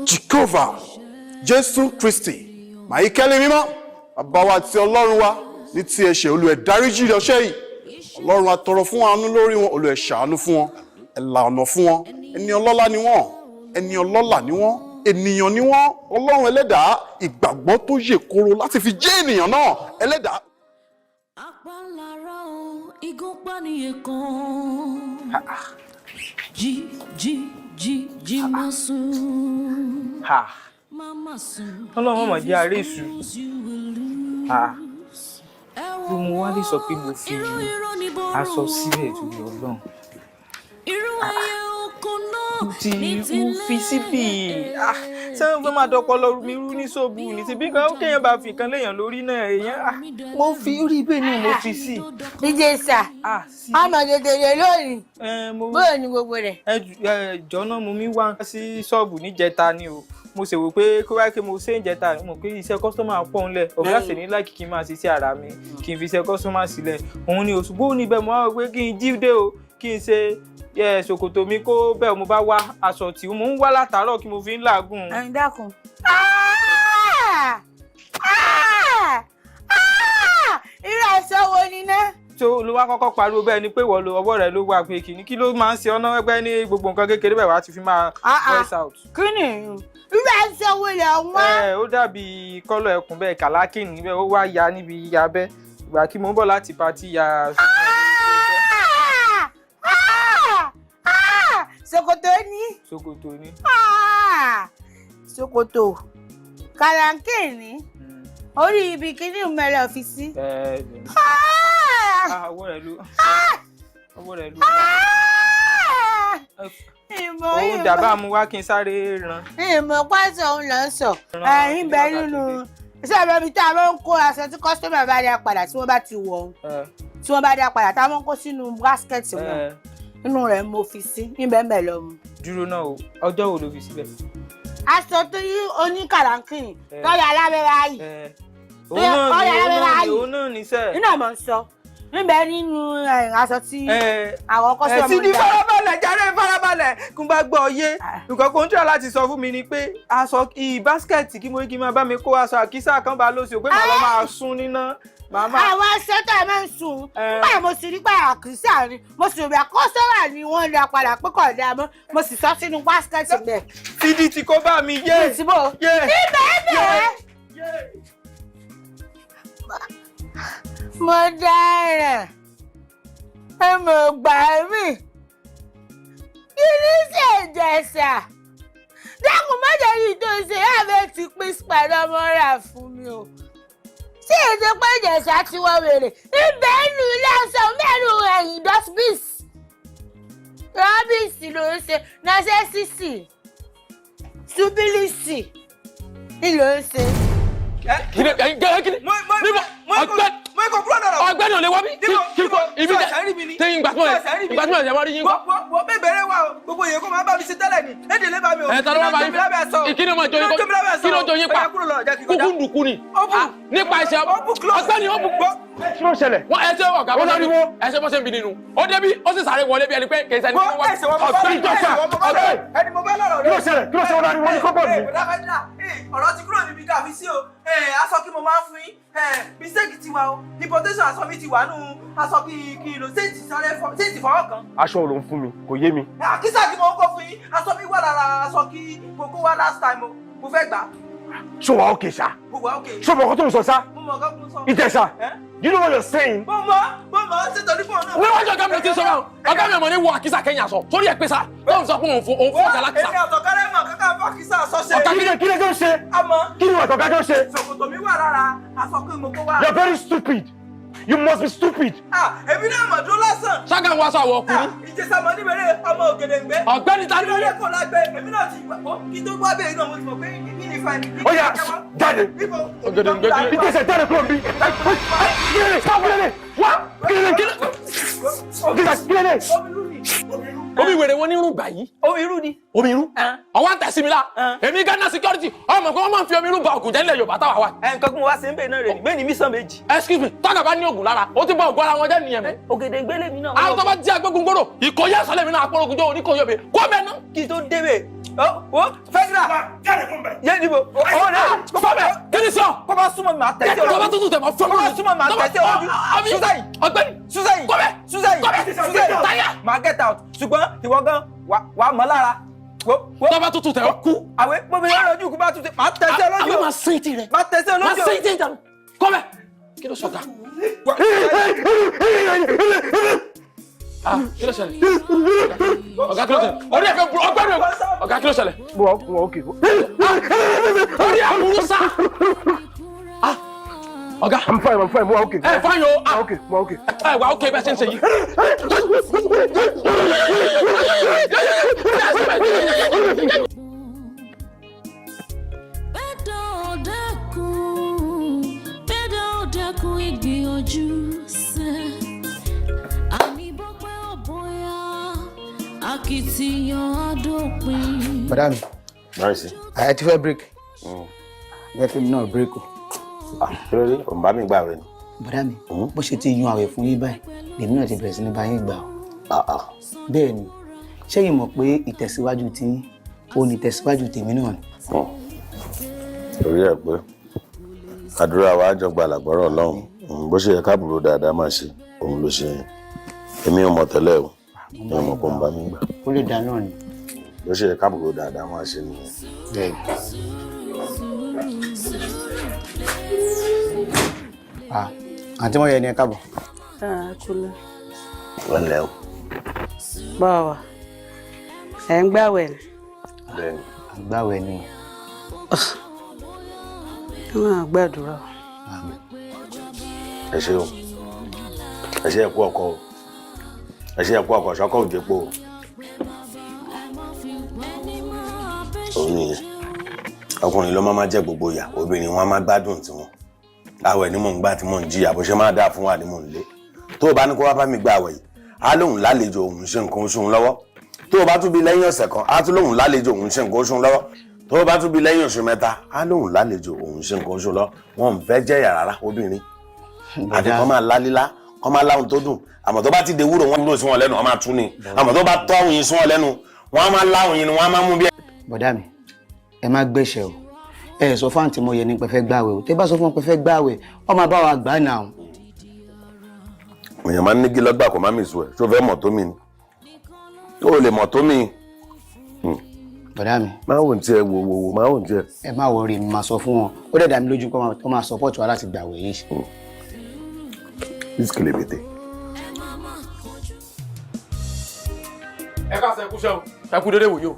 Jehovah Jésù Kristi, Màíkẹ́lì mímọ́, bàbá wa àti Ọlọ́run wa, ní ti ẹ̀ṣẹ̀, Olúwa, dáríjì ọṣẹ́ yìí. Ọlọ́run, a tọrọ fún àánú lórí wọn. Olúwa, ṣàánú fún wọn, ẹ là ọ̀nà fún wọn. Ẹni ọlọ́lá ni wọ́n, ẹni ọlọ́lá ni wọ́n, ènìyàn ni wọ́n. Ọlọ́run ẹlẹ́dàá, ìgbàgbọ́ tó yè koro láti fi jẹ́ ènìyàn náà, ẹlẹ́dàá. Apálára o, igúnpá nìyẹn kan. Jí jí jí jí, má sùn. Ha! Má má sùn. Ọlọ́run mọ̀ jẹ́ àárẹ̀ èṣù. Ha! Bí mo wá lè sọ pé mo fi aṣọ sílẹ̀ torí Ọlọ́run. Irú ayé oko náà Tí ní mo fi síbì. Ah, ṣé wọ́n fẹ́ máa dọpọlọ mi rú ní ṣọ́ọ̀bù ní ti bí kan kéèyàn bá fi nǹkan léèyàn lórí náà èèyàn. Ah, mo fi orí ibẹ̀ ni mo fi sí. Ìjẹsà ọmọ tètè lónìí, bóyá ní gbogbo rẹ̀. Ẹ jọ náà, mo mi wá sí ṣọ́ọ̀bù níjẹta ni o. Mo sì wò pé kó wáyé pé mo ṣe ń jẹta, mo pé iṣẹ́ customer pọ̀ ńlẹ̀, ọ̀gá sì ní láìkí kí n máa ṣiṣẹ́ ara mi, kí n fi iṣẹ́ customer sílẹ̀. Òun ni òṣùgbó níbẹ̀ mo wá wò pé kí n jí dé o, kí n ṣe ṣòkòtò mi kó bẹ́ẹ̀. Mo bá wá aṣọ tí mo ń wá látàárọ̀ kí mo fi ń làágùn. Ẹ̀yin dákun. Irú aṣọ wo ni ná? Tó ló wá kọ́kọ́ pariwo bẹ́ẹ̀ ni pé ìwọ ló ọwọ́ rẹ ló wà pé kìíní, kí ló máa ń ṣe ọ́nà ẹgbẹ́ ní gbogbo nǹkan kékeré bẹ́ẹ̀ wá ti fi máa voice out. Kí ni irú aṣọ wo lẹ̀ ń wá? Ẹ ó dàbí kọ́lọ̀ ẹkùn bẹ́ẹ̀, kàlákìnì níbẹ̀, ó wá ya níbi abẹ́ ìgbà kí mo ń bọ̀ láti party ya. Ah! Ah! Ah! Ṣòkòtò ní. Ṣòkòtò ní. Ah! Ṣòkòtò kàlákìnì orí ibi kíní mẹ́lẹ̀ fi sí. Ẹ Ah! ọwọ́ rẹ ló. Ah! Ìmọ̀ Òun ìmọ̀ dàbá mu wá kí n sáré ran. Ìmọ̀ pàṣẹ òun lọ sọ ẹ̀yìn bẹ nínú iṣẹ́ ìbọn mi tá a máa ń kó aṣọ tí customer bá dá padà, tí wọ́n bá ti wọ̀ ọ́n, tí wọ́n bá dá padà, tá a máa ń kó sínú basket wọn, inú rẹ̀ mo fi sí níbẹ̀ ń bẹ̀ lọ mu. Dúró náà o, ọjọ́ wo ló fi síbẹ̀? Aṣọ tó yí oníkàràǹkìnì lọ́yà alábẹ́rẹ́ ayì. Òun náà ni, òun náà ni, òun náà ni sẹ́ẹ̀. Nínú àmọ́ ń sọ Níbẹ̀ nínú aṣọ tí àwọn kọ́sọ́mù Ẹ ti ní farabalẹ̀ jàre, farabalẹ̀ kí n bá gbọ́ ọ yé. Nǹkan kò ń tura láti sọ fún mi ni pé aṣọ i basket kí mo ní kí n máa bá mi kó aṣọ àkísà kan bá lóṣù pé màá lọ máa sún níná. Màá máa. Àwọn aṣọ tá a máa ń sun nígbà mo sì rí pé àkísà ni, mo sì rí kọ́sọ́mà ni wọ́n dá padà pé kò dáa mọ́, mo sì sọ sínú basket bẹ́ẹ̀. Sídi tí kò bá mi yé. Ìsìbò Yé. Ibẹ̀ ibẹ̀. Mo dáràn, ẹ mọ̀ gbà mí, kí ní ṣe Ìjẹ̀ṣà? Dákun, mọ́jọ yìí tó ṣe àbẹ̀ ti pín pẹ̀lú ọmọ rà fún mi o. Ṣé èdè pé Ìjẹ̀ṣà ti wọ wèrè ibẹ̀ nù ilé aṣọ mẹ́rin ẹ̀yìn dustbin rọ́bìsì ló ń ṣe nọ́sẹ̀sìsì ṣubílìsì ni ló ń ṣe. Kini kini níbo ọ̀gbẹ́ni ọ̀gbẹ́ni ò lè wá bí kí kò ibi tẹ tẹ ìgbà tí mo ìgbà tí mo yẹ wọ́n rí yín kọ́. Wọ́n bẹ́ẹ̀ bẹ̀rẹ̀ wa o, gbogbo èyí kó máa bá mi ṣe tẹ́lẹ̀ ni èdè lè bá mi o. Ẹ ta ló wá bá yín? Ìkíni ọmọ ìjọ yín kọ́, kí ló jọ yín pa? Kúkú ndùkú ni nípa ẹsẹ̀ ọ̀gbẹ́ni ó bù. Kí ló ṣẹlẹ̀? Wọ́n ẹ ṣe ọ̀gá bó ṣe ń ẹ ṣe bó ṣe ń bi nínú. Ó débi ó sì sáré wọlé bí ẹni pé kì í ṣẹni. Ọ̀gbẹ́ni Ìjẹ̀ṣà, ọ̀gbẹ́ni. Ẹni mo bá lọ́rọ̀ Kí ló ṣẹlẹ̀? Kí ló ṣe? Wọ́n láriwo ní kọ́bọ̀dù mi. Ọ̀rọ̀ ti kúrò níbi tá a fi sí o. Aṣọ kí mo máa ń fún yín, mistake ti wà o, importation aṣọ mi ti wà nù aṣọ kí n lò séètì fọwọ́ kan. Aṣọ wo ló ń fún mi? Kò yé mi. Àkísà kí mo ń kó fún yín, aṣọ mi wà lára aṣọ kí mo kó wá last time o, mo fẹ́ gbà á. Ṣé wàá òkè ṣá? Mo wà òkè. Ṣé o mọ̀ ọkọ tó ń sọ ṣá? Mo mọ̀ ọkọ tó ń sọ. Ìjẹ̀ṣà, you know what you're saying? Mo mọ̀ ṣé torí fún ọ náà. Níwájú ọ̀gá mi ló ti sọ báwọn, ọ̀gá mi ò mọ̀ ní wọ àkísà kẹ́yìn aṣọ sórí ẹ̀ pé sá tó ń sọ pé òun fún ọ̀gá lákìsà. Èmi àtọ̀kárẹ́ mọ̀ kankan fọ́kísà aṣọ ṣe. Ọ̀gá kí ni tó ń ṣe? Àmọ́. Kí ni ọ̀gá tó ń ṣe? Ṣòkòtò mi wà lára aṣọ kí mo kó wá. You're very stupid. You must be stupid. Ah, èmi náà mọ̀ dúró lásán. Ṣága ń wá aṣọ àwọ̀ ọkùnrin. Ìjẹsà mọ̀ níbẹ̀rẹ̀ ọmọ Ògèdèǹgbé. Ọ̀gbẹ́ni ta ni. Kí ló dé kò lágbẹ́? Èmi náà ti gbà kí tó gbọ́ bẹ́ẹ̀ náà mo ti mọ̀ pé kí ni fa ẹni. Ó yá, jáde. Ògèdèǹgbé kí. Ìjẹsà, jáde kúrò níbí. Kílẹ̀ kílẹ̀ wá kílẹ̀ kílẹ̀ kílẹ̀ kílẹ̀. Omi wèrè wọn ní irun gbà yìí. Omi irú ni. Omi irú. Ọwọ́ ń tẹ̀sí mi la. Èmi Ghana security ọmọ pé wọ́n máa ń fi omi irú ba ògùn jẹ́ nílẹ̀ Yorùbá táwa wà. Ẹ nǹkan kí mo wá sí ń bè náà rè ní bẹ́ẹ̀ ni mí sàn méjì. Excuse me, tọ́gà bá ní ògùn lára, ó ti bá ògùn ara wọn jẹ́ nìyẹn mẹ́. Ògèdèǹgbé lèmi náà. Àwọn tó bá jẹ́ agbógun gbòòrò, ìkòyí ẹ̀sọ́ lèmi náà apọ́rọ̀gùn jọ oníkòyí òbí. Kó mẹ́ ná. Kí tó débè, ó fẹ́gìrà. Jáde fún bẹ́ẹ̀. Yé níbo? Ó rẹ̀ kó bẹ́ẹ̀ kí ni sọ? Kó bá súnmọ́ mi máa tẹ̀sí Tó bá tútù tẹ̀ mọ́ fún mi. Kó bá súnmọ́ mi máa tẹ̀sí ọdún. Susayi. Ọ̀gbẹ́ni. Susayi. Kó bẹ́ẹ̀. Susayi. Kó bẹ́ẹ̀. Susayi. Táyà. Máa get out. Ṣùgbọ́n ìwọ gan wà á mọ́ lára. Tó bá tútù tẹ̀ ó kú. Àwẹ̀ mo fi lọ́rọ̀ ojú kó bá tútù máa tẹ̀sí ọlójú. Àwẹ̀ máa sín etí rẹ̀. Máa tẹ̀sí ọlójú. Máa sín etí rẹ̀. Kó bẹ́ẹ̀. Kí ló sọ̀gá? Ah, kí ló ṣẹlẹ̀? Ọ̀gá, kí ló ṣẹlẹ̀? Orí ẹ̀ fẹ́ burú ọgbẹ́ni ọ̀gá, kí ló ṣẹlẹ̀? Mo wà òkè. Orí ẹ̀ burú sá. Ah, ọ̀gá. I'm fine, I'm fine, mo wà òkè. Ẹ fine o. Mo wà òkè, mo wà òkè. Ẹ wà òkè bẹ́ẹ̀ ṣe ń ṣe yìí. Bẹ́ẹ̀dá ò dẹ́kun ìgbìyànjú sẹ́. Àní bó pẹ́ ò bóyá, akitiyan á dópin. Bọ̀dá mi. Báyìí. Ẹ ti fẹ́ break? Jẹ́ kí mi náà break o. Kí ló dé? Òun bá mi gbà rẹ ni. Bọ̀dá mi, bó ṣe ti yan àwẹ̀ fún yín báyìí lèmi náà ti bẹ̀rẹ̀ sí ní bá yín gbà o. Bẹ́ẹ̀ ni, ṣẹ́yìn mọ̀ pé ìtẹ̀síwájú tí yín ó ní ìtẹ̀síwájú tèmi náà ni. Torí ẹ pé àdúrà wa jọ gba àlàgbọ́rọ̀ Ọlọ́run, bó ṣe yẹ káàbùrò dáadáa máa ṣe òun ló ṣe yẹn. Èmi ò mọ̀ tẹ́lẹ̀ o, mi ò mọ̀ pé òun bá mi gbà. Ó lè dá náà ni. Bó ṣe yẹ káàbùrò dáadáa máa ṣe nìyẹn. Bẹ́ẹ̀ ni. Ah, àǹtí mọ̀ yẹ ni ẹ káàbọ̀. Kúlẹ̀. Wọ́n lẹ́ o. Báwa ẹ̀ ń gbàwẹ̀ ni. Bẹ́ẹ̀ni. Àgbàwẹ̀ ni o. Ẹ máa gbàdúrà o. Ẹ ṣé o, ẹ ṣé, ẹ kú ọkọ o, ẹ ṣé, ẹ kú ọkọ ṣọkọ òjèpo o. Òun nìyẹn, ọkùnrin ló máa jẹ gbogbo ìyà, obìnrin wọn máa gbádùn tiwọn. Àwẹ̀ ni mò ń gbà tí mò ń jìyà, bó ṣe máa dáa fún wa ni mò ń lé. Tó o bá ní kó wá bá mi gba àwẹ̀ yìí, á lóun lálejò, òun ṣe nǹkan oṣù lọ́wọ́. Tó o bá tún bí lẹ́yìn ọ̀sẹ̀ kan, á tún lóun lálejò, òun ṣe nǹkan oṣù lọ́wọ́. Tó o bá tún bí lẹ́yìn oṣù 3, á lóun lálejò, òun ṣe nǹkan oṣù lọ́wọ́. Wọn ò fẹ́ jẹ́yà rárá obìnrin, àti kọ́ máa lálílá. Kọ́ máa láhùn tó dùn. Àmọ́ tó bá ti de wúrò, wọ́n wúrò sí wọn lẹ́nu, wọ́n máa tú ni. Àmọ́ tó bá tọ́ òyìn sí wọn lẹ́nu, wọ́n á máa láhùn yín ni, wọ́n á máa mú bí. Bọ̀dá mi, ẹ má gbẹ̀ṣẹ̀ o. Ẹ sọ fún àǹtí Mọ́yẹ ní pẹ́fẹ́ gbàwẹ̀ o. Tẹ́ bá sọ fún wọn pẹ́fẹ́ gbàwẹ̀, wọ́n máa bá wa gbà náà. Èèyàn máa ń ní gílọ́gbà kó má mì sùn ẹ̀. Ṣó fẹ́ mọ̀ tó mi ni? Ó lè mọ̀ tó mi. Bọ̀dá mi. Máa wò ní tiẹ̀, wò wò wò, máa wò ní tiẹ̀. Ẹ má worry, mi máa sọ fún wọn. Ó dẹ̀ dá mi lójú pé wọ́n máa support wa láti gbàwẹ̀ yìí. This kìlìbìtì. Ẹ káàsán, ẹ kúṣẹ́ o, ẹ kú dédé wòye o,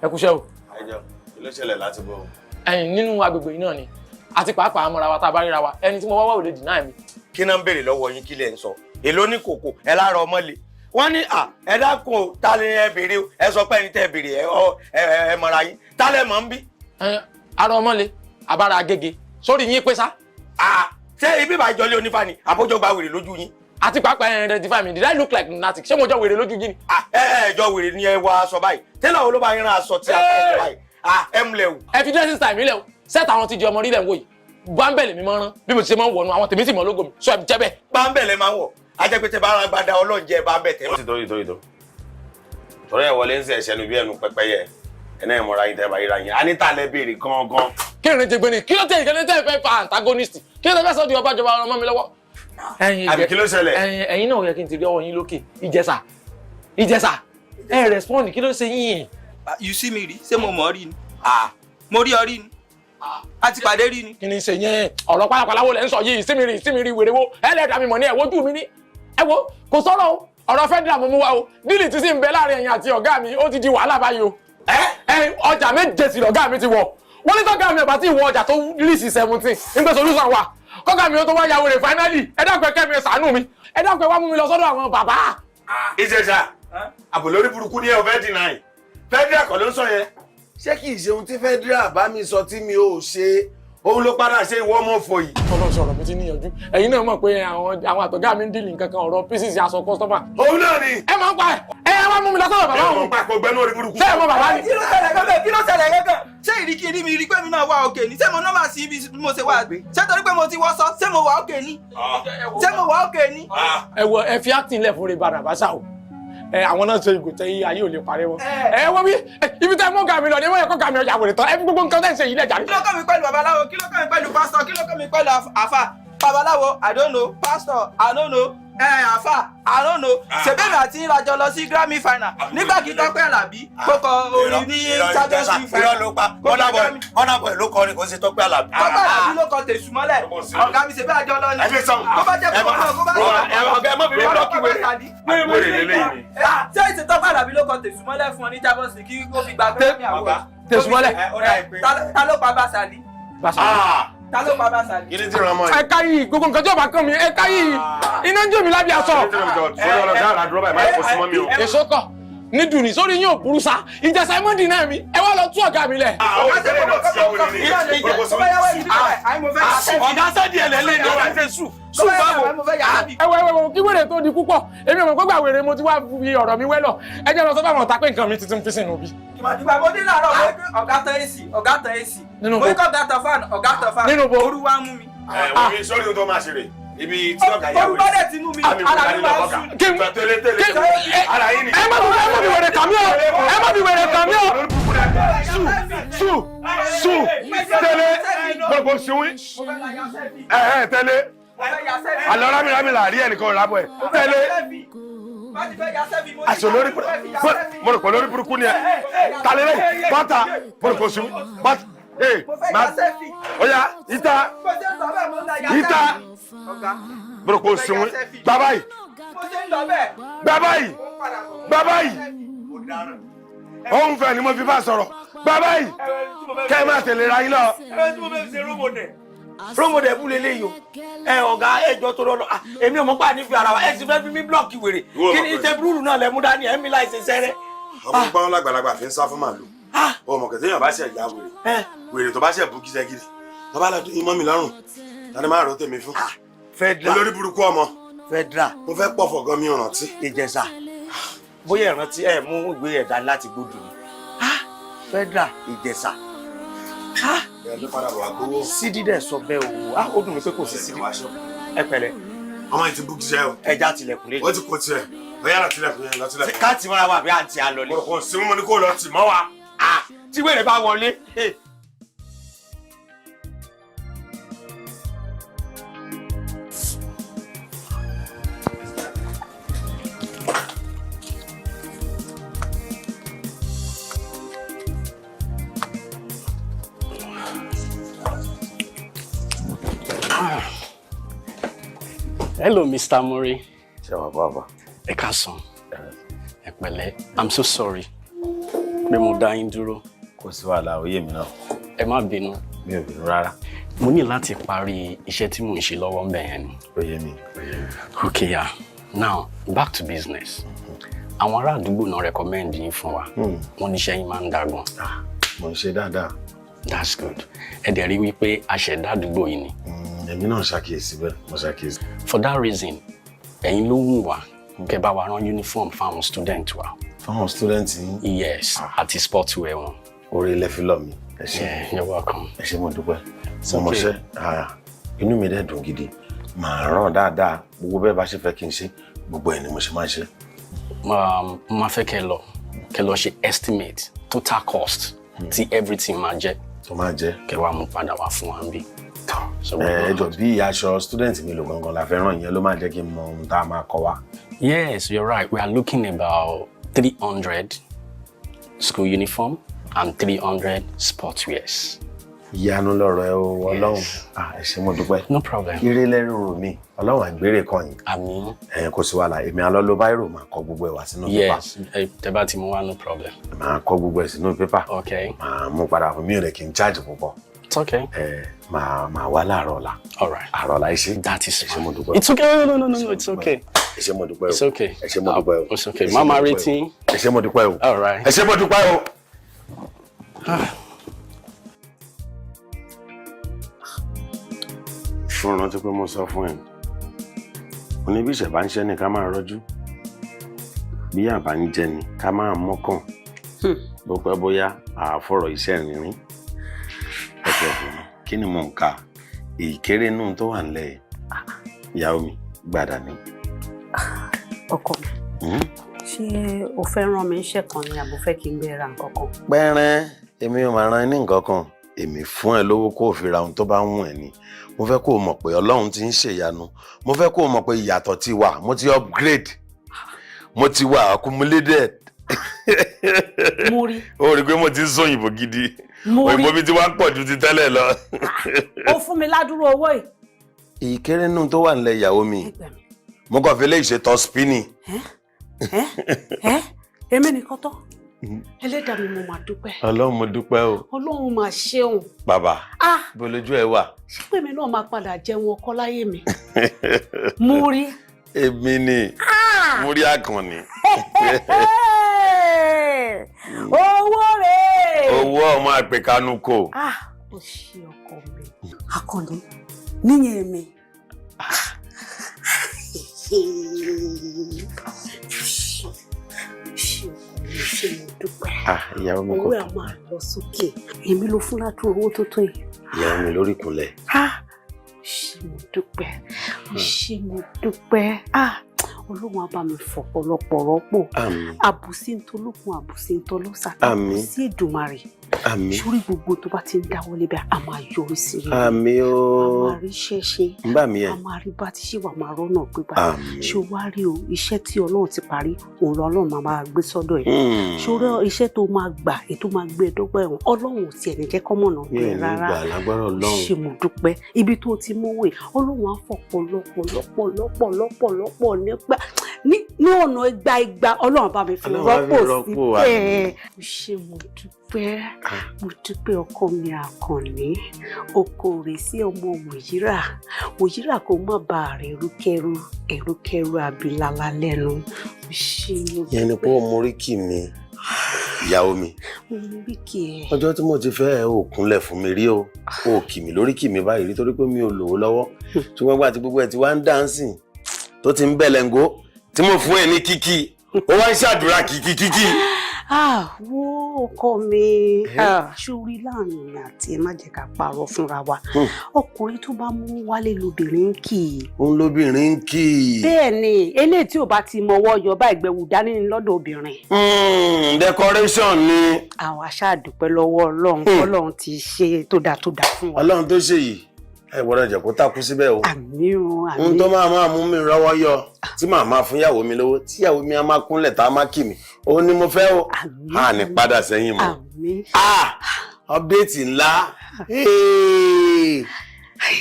ẹ kúṣẹ́ o. Ẹjọ́ kí ló ṣẹlẹ̀ láti bọ̀? Ẹ̀yin nínú agbègbè yìí náà ni, àti pàápàá amọ̀ra wa tá a bá ríra wa, ẹni tí mo wá wá ò lè deny mi. Kí náà ń béèrè lọ́wọ́ yín? Kí lẹ̀ ń sọ? Èló ní kòkò ẹ lára ọmọ le? Wọ́n ní à, ẹ dákun o, ta ni ẹ béèrè o? Ẹ sọ pé ẹni tẹ́ ẹ béèrè, ẹ ọ ẹ mọ̀ra yín, ta lẹ mọ̀ ń bí. Ara ọmọ le àbára agége sórí yín pé sá. Ṣé ibi ìbàjọ́ lé onífà ni àbójọ gba wèrè lójú yín? Àti pàápàá ẹ identify me. Did I look like lunatic? Ṣé mo jọ wèrè lójú yín ni? Ẹ ẹ jọ wèrè ni. Ẹ wọ aṣọ báyìí, tẹ́lẹ̀ wo ló bá yín rán aṣọ tí a kọ́ báyìí? Ẹ múlẹ̀ wò. Ẹ fi dressing style mi lẹ o. Set àwọn ti di ọmọ rí lẹ̀ ń wò yìí, bámbẹ̀lì mi máa ń rán bí mo ti ṣe máa ń wọnú àwọn tèmi sì mọ́ lógo mi sọ ẹ jẹ́ bẹ́ẹ̀. Bámbẹ̀lẹ̀ máa ń wọ̀, ajẹ́pẹ́tẹ́ bá ara gbada ọlọ́njẹ́ bámbẹ̀ tẹ́. Ó ti torí torí tó torí ẹ wọlé ń sẹ ẹsẹ nu bí ẹnu pẹ́pẹ́yẹ ẹ náà mọra yín tẹ́ bá yíra yín. Anita lẹ béèrè gangan. Kí ni jẹgbẹ́ ni? Kí ló tẹ ìkànnì tẹ́ fẹ́ fa antagonist? Kí ló tẹ fẹ́ sọ di ọba ìjọba ọmọ mi lọ́wọ́? Àbí kí ló ṣẹlẹ̀? Ẹ̀yin náà yẹ kí n ti rí ọwọ́ yín lókè. Ìjẹsà, Ìjẹsà, ẹ respond, kí ló ṣe yín? You see me rí? Ṣé mo mọ̀ ọ́ rí ni? Mo rí ọ rí ni? A ti pàdé rí ni? Kí ni ṣe yẹn? Ọ̀rọ̀ pálapàla wo lẹ̀ ń sọ yìí? Símìrì símìrì wèrè wo? Ẹ lẹ́ẹ̀dá mi mọ̀ ní ẹ̀ wojú mi ní. Ẹ wo, kò sọ̀rọ̀ o, ọ̀rọ̀ federal mo mú wa o. Deal tí sì ń bẹ láàrin ẹ̀yin àti ọ̀gá mi, ó ti di wàhálà báyìí o. Ẹ ọjà méje sí lọ̀gá mi ti wọ̀. Wọ́n ní tọ́gá mi ọ̀bá tí ìwọ ọjà tó lísì 17 ń gbé solution wà. Kọ́gá mi ó tó wá ya wèrè finally. Ẹ dákun, ẹ kẹ́ mi, ṣàánú mi. Ẹ dákun, ẹ wá mú mi lọ sọ́dọ̀ àwọn bàbá. Ìjẹsà, àbò lórí burúkú ni ẹ ò fẹ́ deny. Federal kọ́ ló ń sọ yẹn. Ṣé kì í ṣe ohun tí federal bá mi sọ tí mi ò ṣe òun ló padà ṣe ìwọ ọmọ òfò yìí? Ọlọ́run, sọ̀rọ̀ mi ti níyànjú. Ẹ̀yin náà mọ̀ pé àwọn àtọ̀gá mi ń deal nǹkan kan, ọ̀rọ̀ pieces aṣọ customer. Òun náà ni. Ẹ máa ń pa ẹ ẹ wá mú mi lọ sọ́dọ̀ bàbá òun. Ẹ mọ̀ pa kò gbẹ́nu orí burúkú. Ṣé ẹ mọ bàbá ni? Kí ló ṣẹlẹ̀ gángan? Kí ló ṣẹlẹ̀ gángan? Ṣé ìríkìrí mi rí pé mi náà wà òkè ni? Ṣé mo nọ́mbà sí ibi mo ṣe wà? Ṣé torí pé mo ti wọ́sọ, ṣé mo wà òkè ni? Ṣé mo wà òkè ni? Ẹ wọ, ẹ fi acting lẹ̀ fún rẹ bàrà bàṣà o. Ẹ àwọn náà ṣe ìgò tẹ ayé ò lè parẹ́ wọn. Ẹ wọ́n bí ibi tẹ́ mọ́ gàmí lọ ni wọ́n yẹ kó gàmí ọjà wèrè tán. Ẹ fi gbogbo nǹkan tẹ́ ń ṣe yìí lẹ̀ jàre. Kí ló kàn mí pẹ̀lú babaláwo? Kí ló kàn mí pẹ̀lú pásítọ̀? Kí ló kàn mí pẹ̀lú àfà? Babaláwo, I don't know. Pastor, I don't know. Àfà, I don't know. Ṣèbéèrè àti ìrajọ lọ sí Grammy final nígbà kí Tọ́pẹ́ Àlàbí kó kọ orin ní Champions League final. Irọ́ ló pa. Burna Boy ló kọrin, kò sí Tọ́pẹ́ Àlàbí. Tọ́pẹ́ Àlàbí ló kọ Tèṣù Mọ́lẹ̀. Ọ̀gá mi, ṣèbéèrè àjọ lọ ni. Kó bá jẹ́ kó kó bá Ọ̀gá, ẹ má fi mí blọ́ọ̀kì wèrè. Wèrè lélẹ́yìn ni. Ṣé ìṣe Tọ́pẹ́ Àlàbí ló kọ Tèṣù Mọ́lẹ̀ fún ọ ní Champions League kí ó fi gba Grammy award? Tèṣù Mọ́lẹ̀. Ta ló pa Básálí? Ta ló pa Básálí? Kí ni tí ìran mọ́ yìí? Ẹ káyì gbogbo nǹkan tí ó bá kàn mí, ẹ káyì iná ń jó mi lábẹ́ aṣọ. Sórí ọlọ́dà àrà dúró báyìí, má yẹ kó súnmọ́ mi o. Èso kọ ní dùnì sórí yín ò burú sá. Ìjẹsà, ẹ mọ́ dì náà mi, ẹ wá lọ tú ọ̀gá mi lẹ̀. Ọ̀gá, sẹ́dí ẹ̀ lẹ́lẹ́ ní ọ̀gá ṣe sùn sùn báwo. Ẹ wọ, ẹ wọ, kí wèrè tó di púpọ̀, èmi ò mọ̀ gbọ́gbà wèrè mo ti wá fi ọ̀rọ̀ mi wẹ́lọ̀. Ẹ jẹ́ lọ sọ fáwọn ọ̀tá pé nǹkan mi ti tún fi sínú bí. Ìgbà mo dé láàárọ̀, mo ní pé ọ̀gá tan AC, ọ̀gá tan AC. Nínú Mo ní bo? kọ́ ọ̀gá tan fan, ọ̀gá tan fan. Nínú bo? Ooru wá mú mi. Ẹ wo mi, sórí ohun tó máa ṣe rè ibi tí ọ̀gá yà Ooru bá dẹ̀ ti mú mi, ara mi máa ń sùn. Kí tẹ́lẹ̀ tẹ́lẹ̀ ara yín ni. Ẹ má fi wèrè kàn mí o, ẹ má fi wèrè kàn mí o. Su su su tẹ́lẹ̀ gbogbo siwin ẹ ẹ tẹ́lẹ̀ alọ rámìrámì là rí ẹnìkan rábọ ẹ tẹ́lẹ̀ aṣọ lórí mo rò pé lórí burúkú ni ẹ talẹ́lẹ̀ bàtà mo rò pé siwin bàtà ee ma oya ìta ìta mo rò pé siwin bàbá yìí bàbá yìí bàbá yìí òun fẹ́ ni mo fi bá sọ̀rọ̀ bàbá yìí kẹ́ ẹ má tẹ̀lé ra yín lọ. Ẹ tí mo fẹ́ fi ṣe rómọdẹ̀ rómọdẹ̀ bú leléyìí o. Ẹ ọ̀gá, ẹjọ́ tó lọ́lọ́, èmi ò mọ̀ pé ànífi ara wa, ẹ sì fẹ́ fi mí blọ́ọ̀kì wèrè. Kí ni ṣe búrúrù náà lẹ mú dání ẹ mi láì ṣe sẹ́rẹ́? Ọmọ gbọ́n lágbàlagbà fi ń sá fún màlúù. Ọmọ kẹtẹ yàn bá ṣe ìyá wèrè wèrè tó bá ṣe bú gíṣẹgírí tó bá lọ tó imọ́ mi lọ́rùn, tani máa rọ tèmi fún? Federal. Olórí burúkú ọmọ. Federal. Mo fẹ́ pọ̀fọ̀ gan, mi ò rántí. Ìjẹ̀ṣà, bóyá ìrántí ẹ mú ìwé ẹ̀dá láti gbódù ni Federal Ìjẹ̀ṣà. Ẹ ló padà bọ̀ wá gbowó. Sídìí dẹ̀ sọ bẹ́ẹ̀ o. Ó dùn mí pé kò sí sídìí. Ẹ pẹ̀lẹ́. Ọmọ yìí ti bú kíṣẹ́ o. Ẹja tilẹ̀kùn lé. Ó ti kó tiẹ̀. Ó yára tilẹ̀kùn yẹn, lọ tilẹ̀kùn. Káàtì mọ́ra wa àbí àǹtí àlọ́lé. Kò sí mú ni kó lọ tì mọ́ wa. Tí wèrè bá wọlé. Hello, Mr. Murray. Ṣé wàá bàbá? Ẹ káàsán. Ẹ pẹ̀lẹ́. I'm so sorry pé mo dá yín dúró. Kò sí wàhálà, ó yé mi náà. Ẹ má bínú. Mi ò bínú rárá. Mo ní láti parí iṣẹ́ tí mò ń ṣe lọ́wọ́ ńbẹ̀ yẹn ni. Ó yé mi, ó yé mi. Okay, yeah. Now, back to business. Àwọn ará àdúgbò náà recommend yín fún wa. Wọ́n níṣẹ́ yín máa ń dagun. Mo ń ṣe dáadáa. That's good. Ẹ dẹ̀ rí wípé aṣẹ̀dá àdúgbò yìí ni. Èmi náà ṣàkíyèsí bẹ́ẹ̀, mo ṣàkíyèsí. For that reason, ẹ̀yin ló wù wá kẹ́ bá wa rán uniform fáwọn student wa. Fáwọn student yín? Yes, àti sportswear wọn. Orí ilẹ̀ fi lọ mi. Ẹ ṣé. Yeah, you're welcome. Ẹ ṣé, mo dúpẹ́. It's Mo okay. mọṣẹ́, inú mi dẹ̀ dùn gidi. Màá rán dáadáa, gbogbo bẹ́ẹ̀ bá ṣe fẹ́ kí n ṣe, gbogbo ẹ̀ ni mo ṣe máa ṣe. Mo máa fẹ́ kẹ́ lọ ṣe estimate total cost tí everything máa jẹ́. Tó máa jẹ́. Kẹ́ wá mú padà wá fún wa níbí. Ẹ jọ, bí aṣọ student mi lò gangan la fẹ́ rán, ìyẹn ló máa jẹ́ kí n mọ ohun tá a máa kọ wá. Yes, you're right. We are looking about 300 school uniform and 300 sportswears. Ìyanu lọ̀rọ̀ ẹ o, Ọlọ́run. Ah, ẹ ṣé, mo dúpẹ́. No problem. Ire lẹ́rù rò mí, Ọlọ́run àgbèrè kan yìí. Àmín. Ẹ kò sí wàhálà, èmi àlọ́ ló báírò, máa kọ gbogbo ẹ̀ wá sínú pépà. Yes, tẹ́ bá ti mú wá, no problem. Máa kọ gbogbo ẹ̀ sínú pépà. Okay. Máa mú padà fún mi, ò lè kí n charge púpọ̀. It's okay. Ẹ máa wá láàárọ̀ ọ̀la. All right. Àárọ̀ ọ̀la, ẹ ṣé. That is Ẹ ṣé, mo dúpẹ́. It's okay. No, no, no, no, no, it's okay. Ẹ ṣé, mo dúpẹ́ o. It's okay. Ẹ ṣé, mo dúpẹ́ o. It's okay. Ẹ ṣé, Mama mo dúpẹ́ o. retí. Ẹ ṣé, mo dúpẹ́ o. All right. Ẹ ṣé, mo dúpẹ́ o. Ṣó rántí pé mo sọ fún ẹ, mo ní bí ìṣẹ̀ bá ń ṣẹ́ ni ká máa rọ́jú, bí àbá ń jẹ ni ká máa mọ́kàn, bó pẹ́ bóyá àáfọ̀rọ̀ iṣẹ́ rìnrìn ẹ̀fẹ̀ ọ̀hún. Kí ni mò ń kà ìkéré inú tó wà nílẹ̀ yìí? Ìyàwó mi, gbàdá ni. Ọkọ mi, ṣé o fẹ́ rán mi iṣẹ́ kan ni àbò fẹ́ kí n gbé ra nǹkan kan? Pẹ́rẹ́, èmi ò máa ran ẹ ní nǹkan kan. Èmi fún ẹ lówó kó o fi ra ohun tó bá ń wù ẹ́ ni. Mo fẹ́ kó o mọ̀ pé Ọlọ́run ti ń ṣèyanu. Mo fẹ́ kó o mọ̀ pé ìyàtọ̀ ti wà. Mo ti upgrade, mo ti wà accumulated. Mo rí. Ó rí i pé mo ti ń sọ òyìnbó gidi. Mo rí. Òyìnbó mi ti wá ń pọ̀ ju ti tẹ́lẹ̀ lọ. Ó fún mi ládùúrú owó yìí. Ìkéré nù tó wà nílẹ̀, ìyàwó mi, mo kàn fi léyìí ṣe tọ́ spinning. Ẹ èmi nìkan tán, ẹlẹ́dàá mi, mo máa dúpẹ́. Ọlọ́run, mo dúpẹ́ o. Ọlọ́run máa ṣeun. Bàbá, Ah, bó lójú ẹ wà. ṣé pé èmi náà máa padà jẹun ọkọ láyé mi? Mo rí. Èmi ni mo rí àkànní. Owó rèé. Owó ọmọ àpèkánú kò. Ah, ó ṣe ọkọ mi Akànnì níyẹn mi. Ṣe ọkọ mi, ṣe mo dúpẹ́. Ah, ìyàwó mi kò Owó ẹ̀ máa lọ sókè, èmi ló fún ládùúrú owó tó tó yìí. Ìyàwó mi lórí ìkúnlẹ̀. Ah, ṣé mo dúpẹ́, ṣé mo dúpẹ́. Ah, Ọlọ́run á bá mi fọ̀pọ̀lọpọ̀ rọ́pò. Àmín. Àbùsí ń tolókun, àbùsí ń tọlọ́sà. Àmín. Àbùsí Èdùmàrè. Àmín. Sórí gbogbo tó bá ti ń dáwọ́lé bẹ́ẹ̀, a máa yọrí sí rere. Àmín o. A máa rí iṣẹ́ ṣe. Ń bà mí ẹ̀. A máa rí bá ti ṣe wà, máa rọ́nà gbégbá. Àmín. Ṣé o wá rí o, iṣẹ́ tí Ọlọ́run ti parí òun lọ, Ọlọ́run máa máa gbé sọ́dọ̀ ẹ̀. Ṣé o rí iṣẹ́ tó máa gbà, ètò máa gbé ẹ dọ́gba ẹ̀wọ̀n, Ọlọ́run ò tiẹ̀ ní jẹ́ kọ́mọ̀nà Mi gbé ò ní rárá. gbà lágbára Ọlọ́run. Ṣé mo dúpẹ́, ibi tó ti mówó yìí, Ọlọ́run á fọ̀pọ̀lọpọ̀ lọ́pọ̀ lọ́pọ̀ lọ́pọ̀ lọ́pọ̀ nípa ní ọ̀nà igba igba, Ọlọ́run bá mi fi Ọlọ́run bá mi rọ́pò rọ́pò, síbẹ̀. àmín. Ṣé mo dúpẹ́, mo dúpẹ́ ọkọ mi Àkànní, oko rè sí ọmọ wòyíra wòyíra, kó má ba rẹ̀ ẹrúkẹrú ẹrúkẹrú abilala lẹ́nu. Ṣé mo Yẹn ni pé ó mú oríkì mi, ìyàwó mi. Mo mú oríkì ẹ. Ọjọ́ tí mo ti fẹ́ ẹ ò kúnlẹ̀ fún mi rí o, ò kì mí lórí kì mí báyìí rí, torí pé mi ò lówó lọ́wọ́. Ṣùgbọ́n gbà tí gbogbo ẹ̀ ti wá ń dáǹsìn tó ti ń bẹ̀lẹ̀ ńgó tí mo fún ẹ ní kíkí, ó wá ń ṣàdúrà kíkí kíkí. Ah, wo ọkọ mi. Ah, ṣórí láàrin mi àti ẹ, má jẹ́ ká parọ́ fúnra wa. Ọkùnrin tó bá mú wálé lobìnrin ń kì í. Òun lóbìnrin ń kì í. Bẹ́ẹ̀ ni, eléyìí tí ò bá ti mọwọ́ yọ bá ìgbẹ́wò dání ní lọ́dọ̀ obìnrin. Decoration ni. Àwọn aṣáàdúpẹ́ lọ́wọ́ Ọlọ́run, Ọlọ́run ti ṣe tó dáa tó dáa fún wa. Ọlọ́run tó ṣe yìí, ẹ gbọ́dọ̀ jẹ́ kó takú síbẹ̀ o. Àmín o, àmín. Ohun tó máa máa mú mi rọ́wọ́ yọ, tí màá máa fún ìyàwó mi lówó, tí ìyàwó mi á máa kúnlẹ̀ tá a máa kì mí, òun ni mo fẹ́ o. A ní padà sẹ́yìn mọ́. Àmín. Ah, update ńlá. Hey!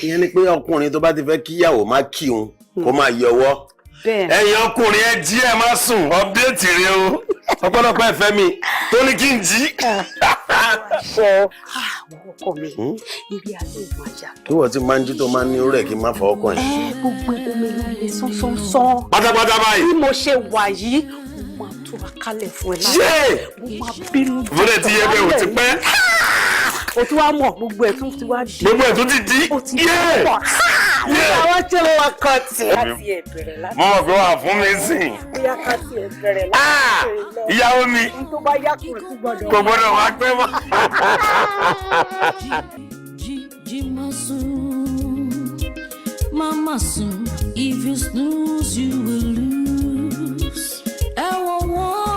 Ìyẹn ni pé ọkùnrin tó bá ti fẹ́ kí ìyàwó má kí òun, kó máa yọwọ́. Bẹ́ẹ̀. Ẹ̀yin ọkùnrin, ẹ jí, ẹ má sùn, update rẹ o. Ọ̀pọ̀lọpọ̀ ẹ̀fẹ́ mi tó ní kí n jí. Àwọn ọkọ mi, ibi alẹ́ ìwọ̀n àyà. Kí wọ́n ti máa ń jí tó máa ń ní rẹ̀ kí n má fọwọ́ kàn yín. Ẹ gbogbo omi ló lè sánsánsán. Pátápátá báyìí. Bí mo ṣe wà yìí, mo máa túra kálẹ̀ fún ẹ. Yéè! Mo máa bínú. Bóde ti yẹ bẹ́ẹ̀ ò ti pẹ́. O tún wá mọ̀, gbogbo ẹ̀ tún ti wá di. Gbogbo ẹ̀ tún ti di. O ti Yéè! pọ̀. Nígbà wọ́n ṣe ló wá kọ́ tì. Láti ẹ̀ bẹ̀rẹ̀ láti. Mo mọ̀ pé wà fún mi sìn. Bóyá ká tiẹ̀ bẹ̀rẹ̀ láti lọ. Ìyàwó mi. N tó bá yá kúrò sí gbọ́dọ̀. Kò gbọ́dọ̀ wá pẹ́ mọ́. Jí má sùn, má má sùn. If you snooze, you will lose. Ẹ wọ wọ́n.